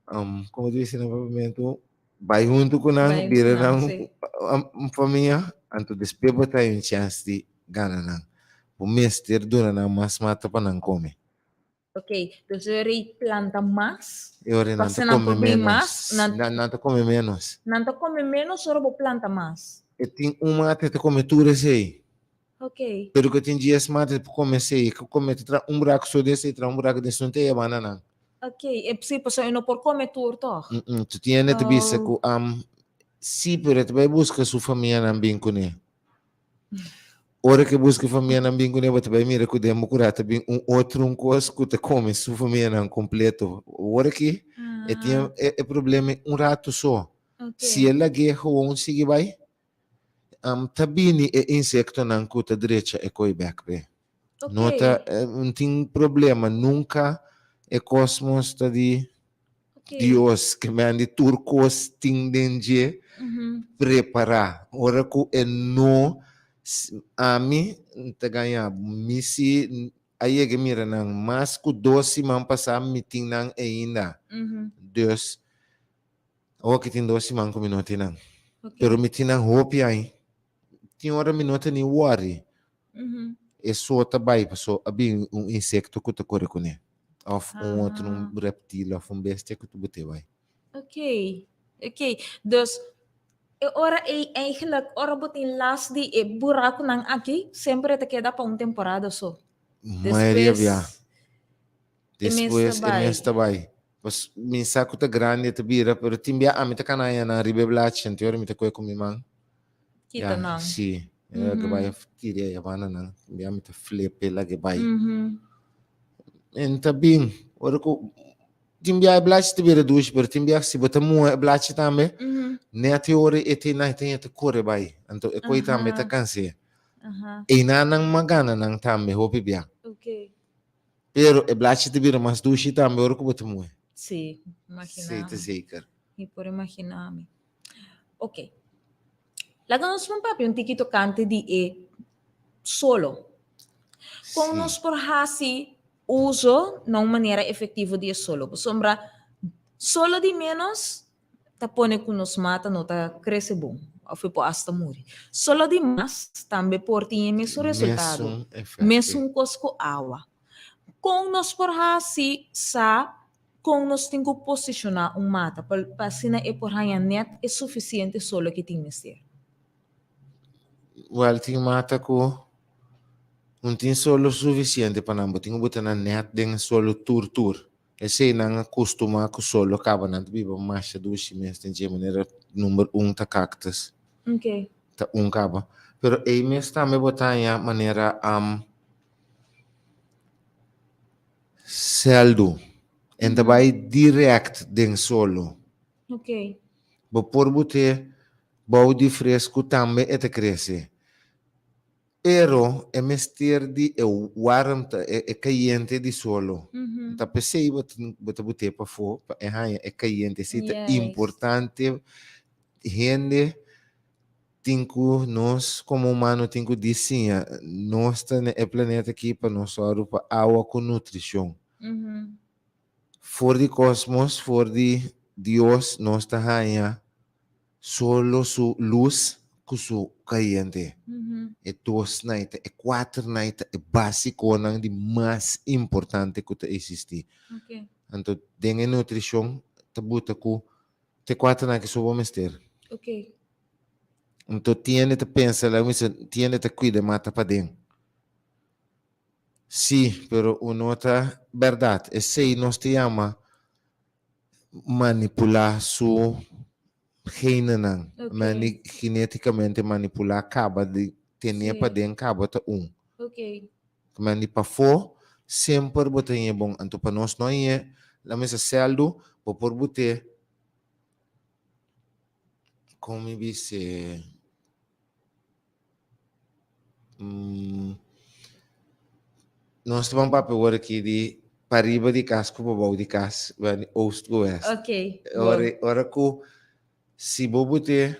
um, como te dice na papiamento, bai hunto ku nan, Bai bira ku nan, nan sí. un famia, anto despues bo ta hay un chance di gana nan. Bo mester duna nan mas mata pa nan come. Ok, dus e rei planta mas. E ora nan ta Pasobra nan come por bin menos. mas, nan- Nan, nan ta come menos. Nan ta come menos ora bo planta mas. E tin un mate ta come tur esei. Ok. Pero ku tin dies mate pa come esei. Ku come ta tra un buraku so den esei, tra un buraku den esun te e banda nan. Ok, e si pasobra e no por come tur toch? Mm -mm, tu tiene ta bisa Oh. ku am si, pero e ta bai buska su famianan bin kuné. Ora ke buska famianan bin kuné, bo ta bai mira ku den bo kurá ta bin un otro un kos ku ta kome su famianan kompleto. Ora ki e tin e, e problema un rato so. Si e lag'é gewoon sigui bai, ta bini e insektonan ku ta drecha e koi bèk p'e. No ta, no tin problema, nunka e kosmos ta di Dios ke men di tur kos tin den dje prepará. Ora ku e no, ami ta gaña bo, mi si a yega mira nan mas ku dos siman pasá mi tin nan ainda. Dus, awor ke tin dos siman ku mi no tin nan. Pero mi tin nan hopi ai. Tin ora mi no ta ni worry. E so ta bai paso a bin un insekto ku ta kore kuné. Of un otro un reptil of un bestia ku ta bot'é bai. Ok, ok. Dus e ora ei eigenlijk ora bo tin las di e burakunan aki semper e ta keda pa un temporada so. Mayoria bia. Despues Despues e mes ta bai. Pues mi sa ku ta grandi e ta bira, pero tin bia ami ta kana haña nan riba e blachi, anto ora mi ta kohe ku mi man. Kita nan. Si, e ora ke bai tira e yabana nan, tin bia mi ta flip e laga e bai. En ta bin, ora ku tin bia e blachi ta bira dushi, pero tin bia si bo ta muha e blachi tambe, net e ora e ta na e ta ña ta kore bai, anto e koi tambe ta kans'é. Einan nan magana nan tambe hopi bia. Pero e blachi ta bira mas dushi tambe ora ku bo ta muhe. Sí, imaginá Sí, ta mi. zeker. Mi por imaginá mi. Ok. Laga nos por papia un tiki tokante di e solo. Kon Sí. nos por hasi uso na un manera efektivo di e solo? Pasobra solo di ménos ta pone ku nos mata no ta krese bon òf e por asta muri. Solo di mas tambe por tin e mesun resultado, Mesun efecto. mesun kos ku awa. Kon nos por hasi sa kon nos tin ku posishoná un mata pa pa asina e por haña nèt e sufisiente solo ke tin mester? Wèl, tin mata ku no tin solo sufisiente pa nan, bo tin ku bota nan nèt den e solo tur tur. Esei nan a kustumá ku solo kaba nan ta biba masha dushi mes den dje manera number un ta kaktus. Okay. Ta un kaba. Pero ei mes tambe bo ta haña manera sèldu. En ta bai dirèkt den solo. Okay. Bo por bot'é bou di fresku tambe e ta krese. Pero e mester di e warmte, e kayente di solo. Ta p'esei bo tin bo ta bot'é pafó pa e haña e kayente. Esei ta importante. Hende tin ku, nos komo humano tin ku disiña, nos ta na e planeta aki pa nos sòru pa awa ku nutrishon. For di kosmos, for di Dios nos ta haña Solo su lus ku su kayente. E dos nai ta e kuater nai ta e básikonan di mas importante ku ta eksistí. Anto den e nutrishon ta buta ku te kuater nai ke so bo mester. Anto tiende ta pensa, laga mi bisa, tiende ta kuida mata paden. Sí, pero uno ta berdad. Esey nos ta yama manipula su genenan. Ok. Mani geneticamente manipula caba di tene Sí. paden caba ta un. Ok. Mani pafó semper bo ta ñe bon. Anto pa nos no ñe la mesa celdu bo por bute con mi bise Nos ta ban papia awor aki di pariba di kas ku pabou di kas, di oost ku west. Ok, bon. Ora, ora ku si bo bute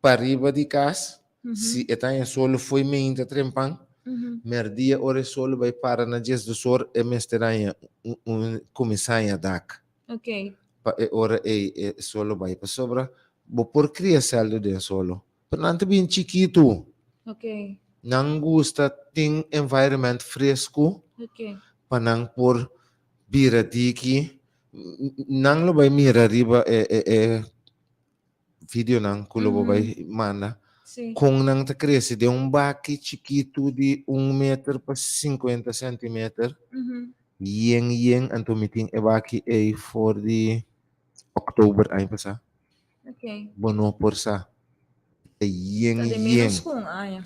pariba di kas, si e ta haña solo fo'i meinta trempan, merdia ora e solo bai para na diesdos or e mester haña un, un kuminsá haña dak. Ok. Pa e ora ei e solo bai. Pasobra bo por kria sèldu den solo, Pero nan ta bien chikitu. Ok. Nan gusta tin environment fresku Ok. pa nan por bira diki. Nan lo bai mira riba e e e videonan ku lo bo bai manda. Si. Kon nan ta krese den un baki chikitu di un meter pa 50 centimeter. Yen yen anto mi tin e baki ei for di oktober aña pasá. Ok. Bo no por sa. Ta yen Ta de yen. menos ku un aña.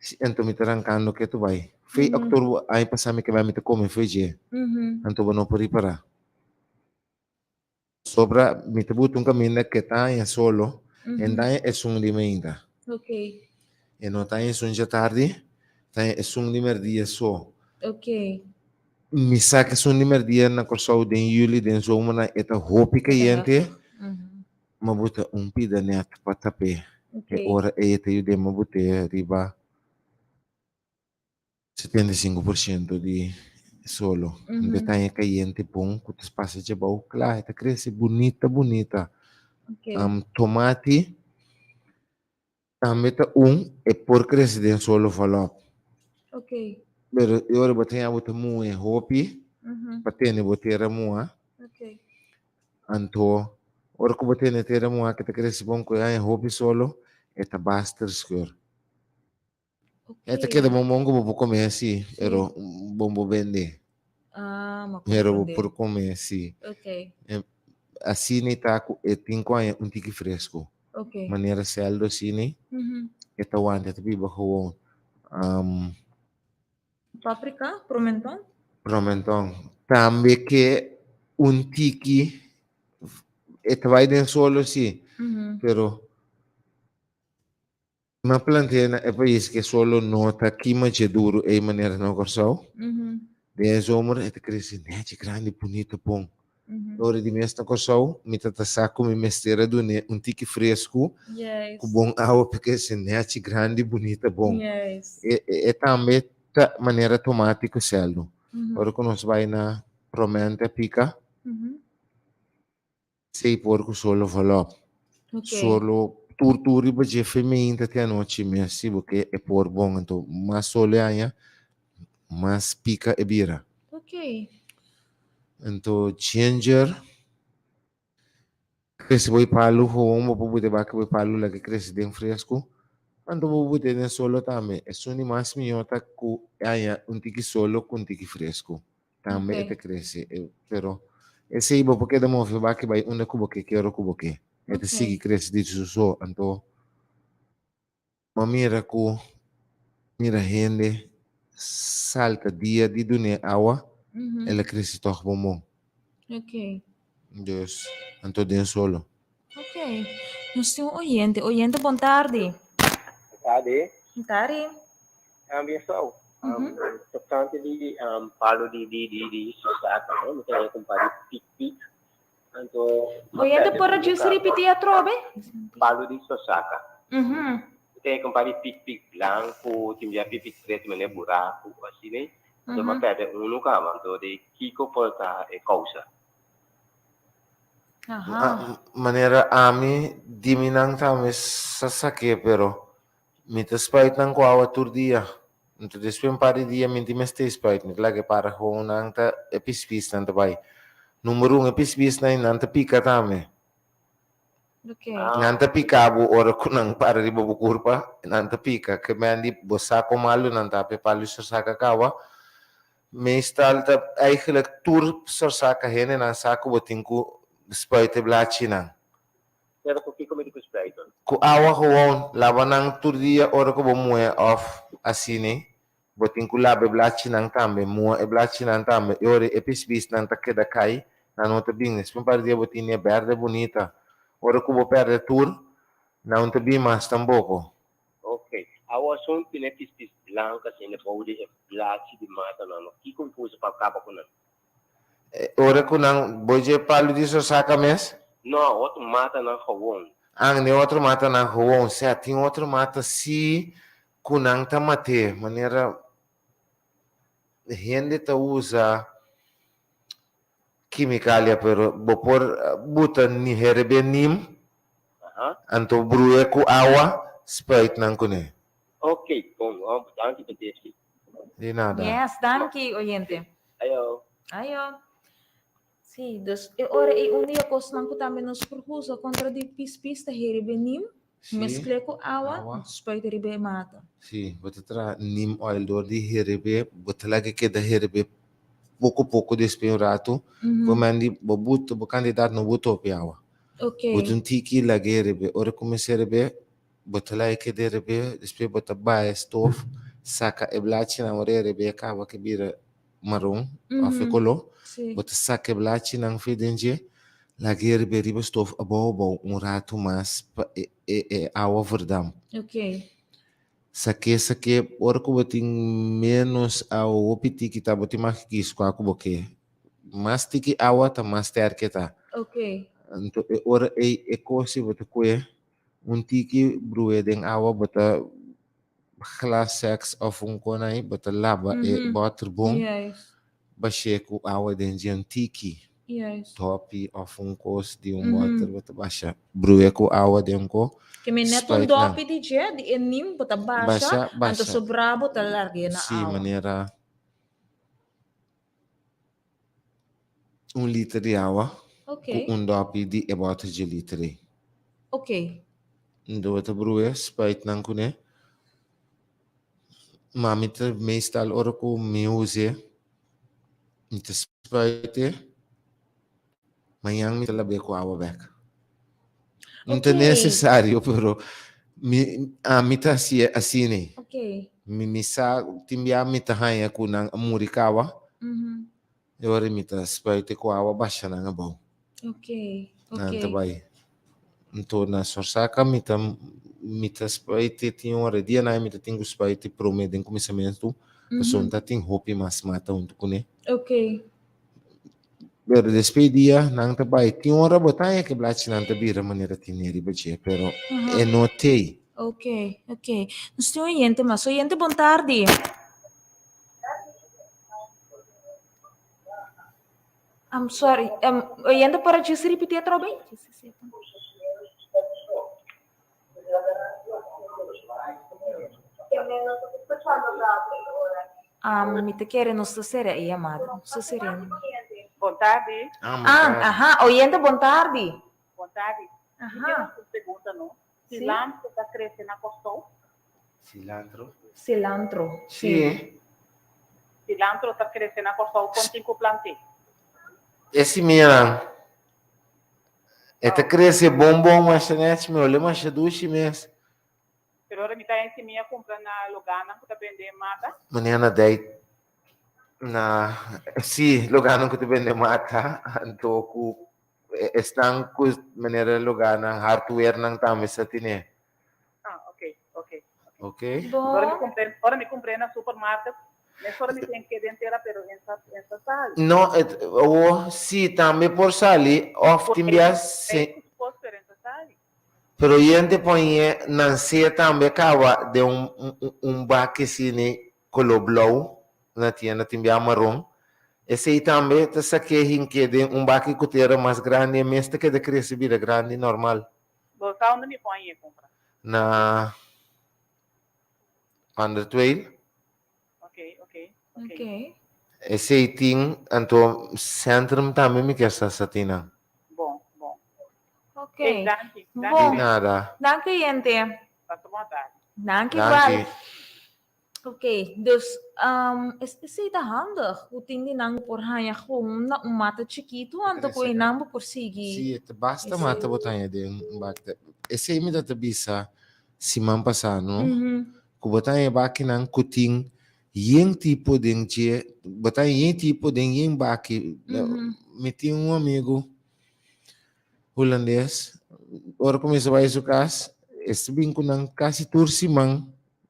Si, anto mi ta rankando ketu bai. Fe oktober aña pasá mi ke bai mi ta kome fe dje. Anto bo no por ripará. Sobra mi ta buta un kaminda ke ta aña solo, en ta aña esun di meinta. Ok. E no ta aña esun djatardi, ta aña esun di merdia so. Ok. Mi sa ke esun di merdia na Kòrsou den yüli, den zomernan e ta hopi kayente. Ma bo ta un pida nèt pa tap'é. E ora ei e ta yud'é ma bo te riba 75% di solo. E ta haña kayente bon ku ta pasa djabou kla, e ta krese bunita bunita. Tomati Tambe ta un e por crece den solo volop. Ok. Pero e ora bo ta haña bo ta muhe hopi pa tene bo tera muha. Ok. Anto ora ku bo tene tera muha ke ta crece bon ku e haña hopi solo e ta baster scheur. Ok. E ta keda bon bon ku bo por come si, pero bon bo bende. Ah, ma Pero bo comprende. por come si. Ok. Asina e ta ku e tin ku haña un tiki fresco. Ok. Manera seldo asina, e ta wanta, e ta biba gewoon. Paprika, promenton? Promenton. Tambe ke un tiki, e ta bai den solo si, pero m'a plantea na e pais ke solo no ta kima dje duru ei manera na Kòrsou. Den e zomer e ta krese nechi grandi, bunito, bon. Ora di mes na Kòrsou mi ta ta sa ku mi mester a dun'é un tiki fresku ku bon awa pa krese nechi grandi, bunita, bon. E tambe ta manera tomati ku sèldu. Ora ku nos bai na Promente a pika, sei por ku solo volòp. Solo tur tur riba dje femeinta te anochi mes si bo ke e por bon. Anto mas solo e haña, mas pika e bira. Anto ginger krese bo e palu gewoon bo por bute baki bo e palu laga krese den fresku. Anto bo bute den solo tambe. Esun di mas mihó ta ku e haña un tiki solo ku un tiki fresku. Tambe e ta krese. Pero esei bo por keda move baki bai unda ku bo ke, ki ora ku bo ke. E ta sigui krese di su so. Anto M'a mira ku mira hende salta dia di dun'é awa, el a krese tòg bon bon. Ok. Dus, anto den solo. Ok. Nos tin un oyente. Oyente, bon tardi. Bon tardi. Bon tardi. Um, juffrouw, um, tocante di um, palo di di di di susaka, no? Mi ta con palo di pik pik. Anto, Oyente, por a just ripiti atrobe? Palo di sosaka. Mi ta con palo di pik pik blanco, tin bia pik pik preto, mene buraco, asina. Anto, mm -hmm. perde uno kaba, anto de kiko por ta e causa. Aha. Manera ami di mi nan tambe sa saké, pero mi ta spuit nan ku awa tur dia. Anto despues un par di dia mi tin mester spuit, mi ta laga e para gewoon nan ta e pispis nan ta bai. Number un e pispis nan nan ta pika tambe. Okay. Nan ta pika bo ora ku nan para riba bo kurpa, nan ta pika. Ke men di bo sa kon malu nan ta pe palu saka kawa. Meestal ta eigenlijk tur sorsaka hendenan sa ku bo tin ku spuit e blachinan. Pero ku kiko mi tin ku spuit nan? Ku awa gewoon, laba nan tur dia ora ku bo muhe òf asina. Bo tin ku laba e blachinan tambe, muha e blachinan tambe. E ora e pispisnan ta keda kai, nan no ta bin. Despues un par di dia bo tin e bèrdè bunita. Ora ku bo pèrdè tur, nan no ta bin mas tampoko. Ok. Awo asun tene pis pis blanco asina bou di e blachi di mata nan no. Kiko mi por usa pa kaba ku nan? Ora ku nan bo dje palu di sosaka mes? No, otro mata nan gewon. Ang, ne otro mata nan gewon. Sea, tin otro mata si ku nan ta mat'é, manera hende ta usa Kimikalia pero bo por buta ni herebe nim anto bru'e ku awa spuit nan kuné. Ok bon homber danki pa tipsi. Di nada. Yes, danki oyente. Ayo. Ayo. Sí, dus e ora ei un di e kosnan ku tambe nos por usa kontra di pispis ta herebe nim, Sí. meskl'é ku awa, Awa. spuit riba e mata. Sí, bo ta traha neem oil door di herebe, bo ta laga keda herebe poko poko despues un ratu, bo mandi bo buta bo kandidat no buta hopi awa. Ok. Buta un tiki laga herebe, ora kuminsá herebe bo ta laga keda herebe, despues bo ta baha e stof, saka e blachinan ora e herebe a kaba ke bira maron of e koló, Sí. bo ta saka e blachinan fe den dje, laga herbe riba stof abou abou un ratu mas pa e e e awa verdamp. Ok. Sak'é sak'é ora ku bo tin ménos awa hopi tiki ta bo tin mag kis kua ku bo ke. Mas tiki awa ta mas sterke ta. Ok. Anto e ora ei e kos si bo ta kue un tiki bru'é den awa bo ta glas seks of un konai bo ta laba e bòter bon bash'é ku awa den dje un tiki dòpi of un kos di un bòter bo ta basha bru'é ku awa den ko Ke men net un dòpi di dje di e nim bo ta basha anto sobrá bo ta larg'é na awa. Si manera un liter di awa ku un dòpi di e bòter dje liter ei. Ndo bo ta bru'é, spuit nan kuné. Ma mi ta meestal ora ku mi us'é, mi ta spuit'é, mañan mi ta lab'é ku awa bèk. No ta nesesario, pero mi ami ta hasié asina ei. Mi mi sa tin bia mi ta haña ku nan a muri kawa, e ora mi ta spuit'é ku awa basha nan abou. Nan ta bai. Nto na Sorsaka mi ta mi ta spuit'é tin ora dianan mi ta tin ku spuit'é promé den kuminsamentu, pasobra ta tin hopi mas mata huntu kuné. Pero despues dia nan ta bai tin ora bo ta haña ke blachinan ta bira manera tine riba dje pero e no tei. Ok, ok. Nos tin oyente mas. Oyente bon tardi. I'm sorry. Um, oyente por just repiti atrobe? Just a second. Um, mi ta kere nos ta sera e yamada. Nos ta sera. Bon tardi. Ah, bon Ah, tardi. aha, oyente, bon tardi. Bon tardi. Mi Aha. quiero hacer un pregunta, no? Sí. Cilantro ta crece na Kòrsou? Cilantro? Cilantro. Sí. Cilantro ta crece na Kòrsou kon tin ku plant'é? E simianan. E ta crece bon bon masha nech mi ole masha dushi mes. Pero ora mi ta en simia cumpra na lugarnan cu ta bende mata. Manera na dei na si lugarnan cu ta bende mata anto cu esnan cu manera lugarnan hardwarenan tambe sa tine. Ah, ok, ok. Ok. Bon. Ora mi compré, ora mi compré na supermarket, mesora mi ten keda entera, pero en sa, en sa sali. No, et, awo, si, tambe por sali, of tin bia se. Por pero en sa sali. Pero yente ponye nan se tambe caba den un, un, un baki asini color blauw na tienda, tin bia maron. Esey tambe ta saké hinké den un baki cu tera mas grandi, e mes ta keda crece bira grandi normal. Bo sa unda mi pon e kumpra? Na Van der Tweel. Ok, ok, ok. Ok. Esei tin, anto Centrum tambe mi kier sa sa tin nan. Bon, bon. Ok. Hey, danki, danki. Bon. Di nada. Danki, gente. Pasa bon tardi. Danki Danki. igual. Ok, dus esei ta handig ku tin di nan por haña gewoon na un mata chikitu anto ku einan bo por sigui. Sí, e ta basta mata bo ta haña den un baki. Esei mi ta ta bisa siman pasá no, ku bo ta haña bakinan ku tin yen tipo den dje, bo ta haña yen tipo den yen baki. Mi tin un amigu hulandes, ora ku mi sa bai su kas, e sa bin ku nan kasi tur siman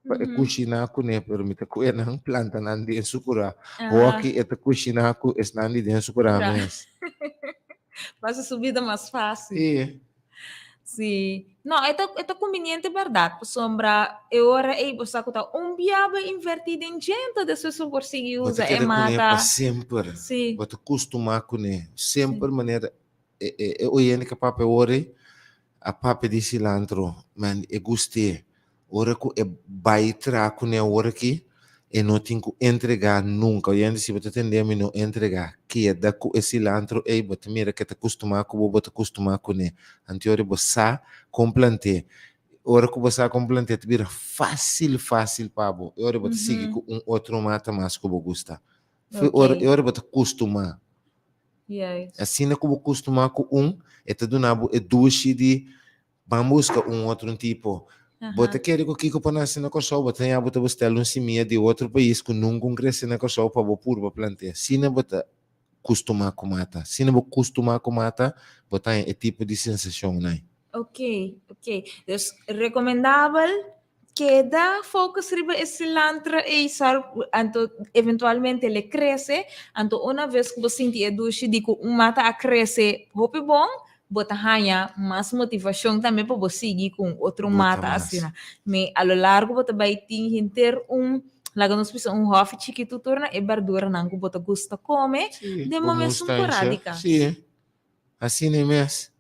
pa e kushiná kuné, pero mi ta kue nan planta nan den su kurá. Hoki e ta kushiná ku esnan di den su kurá mes. Pa hasi su bida mas fásil. Sí. Sí. No, e ta, e ta kumbiniente bèrdat, pasobra e ora ei bo sa ku ta un bia bo invertí den dje, enton despues bo por sigui Bo ta usa e keda kuné mata. pa semper. Sí. Bo ta kustumá kuné. Semper manera e e e oyente ku a papia awor ei, a papia di cilantro, man, e gust'é. Ora ku e bai traha kuné awor aki, e no tin ku entregá nunka. Oyente, si bo ta tendé mi, no entregá. Keda ku e cilantro ei, bo ta mira ke ta kustumá ku bo, bo ta kustumá kuné. Anteori bo sa kon plant'é. Ora ku bo sa kon plant'é, ta bira fásil, fásil pa bo. E ora bo ta sigui ku un otro mata mas ku bo gusta. Ora, e ora bo ta kustumá. Asina ku bo kustumá ku un, e ta duna bo e dushi di Ban buska un otro un tipo. Bo ta kere ku kiko pa nase na Kòrsou, bo ta haña bo ta bustel un simia di otro pais ku nunka un krese na Kòrsou pa bo purba plant'é. Asina bo ta kustumá ku mata. Asina bo kustumá ku mata, bo ta haña e tipo di sensashonnan. Ok, ok. Dus rekomendabel Keda focus riba e cilantro ei sor anto eventualmente le crece, anto una vez ku bo sinti e dushi di ku un mata a crece hopi bon, bo ta haña mas motivacion tambe pa bo sigui ku un otro Bota mata mas. asina. Me a lo largo bo ta bai tin henter un, laga nos bisa un hòfi chikitu tur na e berduranan ku bo ta gusta kome Sí, den bo bo mesun mustansha. kurá di kas. Sí, asina e mes.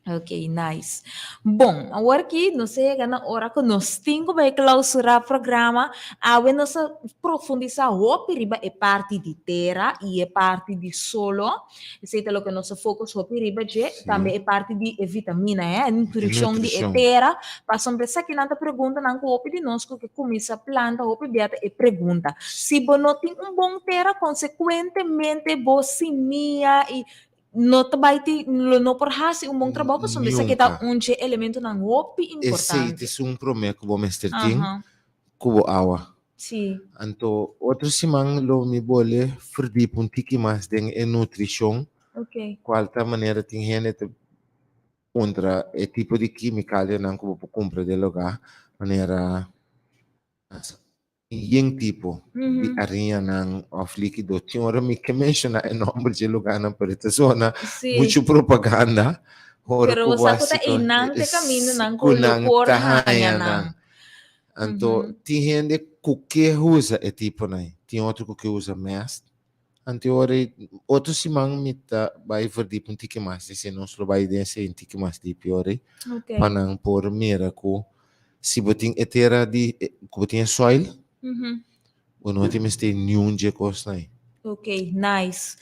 Ok, nice. Bon, awor ki nos a yega na ora ku nos tin ku bai klausurá programa. Awe nos a profundisá hopi riba e parti di tera i e parti di solo. Esei ta loke nos a focus hopi riba dje. Tambe e parti di e vitamina, eh, e nutrishon di e tera. Pasobra esakinan ta preguntanan ku hopi di nos ku ke kuminsá planta hopi bia ta e pregunta. Si bo no tin un bon tera, konsekuentemente bo simia i no ta bai tin, lo no por hasi un bon trabou pasobra esaki ta Nunca. un dje elementonan hopi Esei importante. ta esun promé ku bo mester tin Aha. ku bo awa. Sí. Anto otro siman lo mi bole verdiep un tiki mas den e nutrishon, Ok. kual ta manera tin hende ta puntra e tipo di kimikalianan ku bo por kumpra den lugá, manera Yen tipo di ariñanan of likido. Tin ora mi ke menshoná e nòmber dje lugánan, pero e ta zona muchu propaganda. Ora Pero ku bo bo sa ku ta hasi einan te kamindanan ku ku lo nan por ta haña haña nan. nan. Anto tin hende ku ke usa e tiponan, tin otro ku ke usa mèst. Anto ora otro siman mi ta bai verdiep un tiki mas, esei nos lo bai den esei un tiki mas diep ora pa nan por mira ku si bo tin e tera di ku bo tin e soil bo no tin mester niun dje kosnan ei. Ok, nice.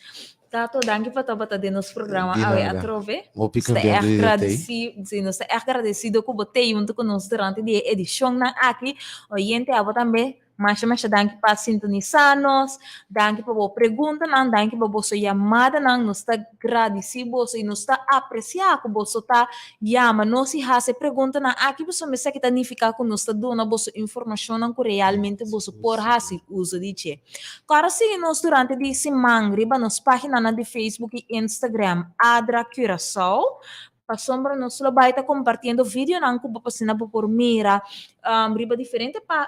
Tato, danki pa tabata den nos programa Di awe nada. atrobe. Hopi Nos ta contento ègt di ta tei. gradesi, si, nos ta ègt gradesido ku bo tei huntu ku nos durante di e edishonnan aki. Oyente, abo tambe Masha masha danki pa sintonisa nos, danki pa bo preguntanan, danki pa boso yamadanan, nos ta gradisi boso y nos ta aprecia cu boso ta yama nos y haci e preguntanan aki pasobra esaki ta nifica cu nos ta duna boso informacionnan cu realmente boso por haci uso di dje. Kòrda sigui nos durante di siman riba nos paginanan di Facebook y Instagram Adra Curaçao Pasobra nos lo bai ta kompartiendo videonan ku bo pa asina bo por mira riba diferente pa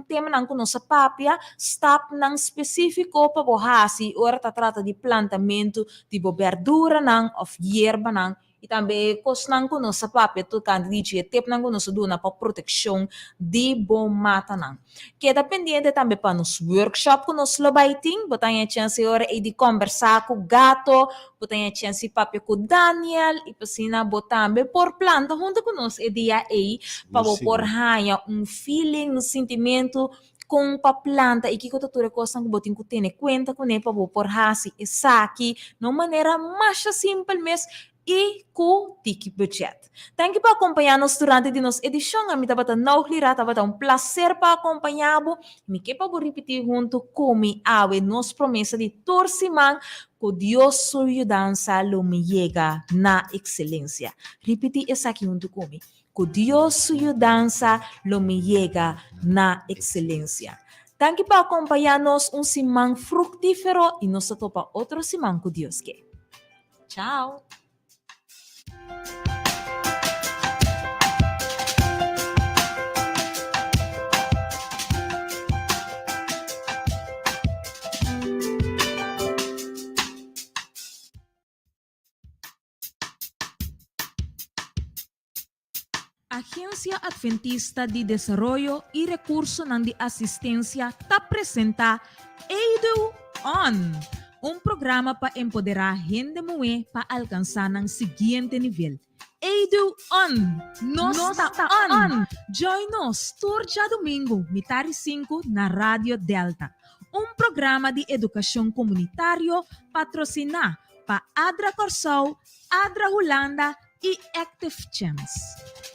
temanan ku nos a papia, stapnan spesífiko pa bo hasi ora ta trata di plantamentu di bo bèrduranan òf yerbanan i tambe e kosnan ku nos a papia tokante di dje, tepnan ku nos a duna pa protekshon di bo matanan. Keda pendiente tambe pa nos workshop ku nos lo bai tin. Bo ta haña chèns e ora ei di kòmbersá ku Gato, bo ta haña chèns di papia ku Daniel i p'asina bo tambe por planta huntu ku nos e dia ei pa bo por haña un feeling, un sintimentu kon pa planta i kiko ta tur e kosnan ku bo tin ku tene kuenta kuné pa bo por hasi esaki na un manera masha simpel mes. i ku tiki budget. Danki pa akompañá nos durante di nos edishon. Ami tabata Nauglira, tabata un plaser pa akompañá bo. Mi ke pa bo ripití huntu ku mi awe nos promesa di tur siman ku Dios su yudansa lo mi yega na ekselensia. Ripití esaki huntu ku mi, Ku Dios su yudansa lo mi yega na ekselensia. Danki pa akompañá nos un siman fruktífero i nos ta topa otro siman ku Dios ke. Chao! Agencia Adventista di Desaroyo y Recursonan di Asistencia ta presenta Edu On! Un programa pa empoderá hende muhé pa alkansá nan siguiente nivel. Edu On! Nos ta on! Join nos tur djadumingu mitari sinku na Radio Delta. Un programa di edukashon komunitario patrosiná pa Adra Kòrsou, Adra Hulanda i Active Chance.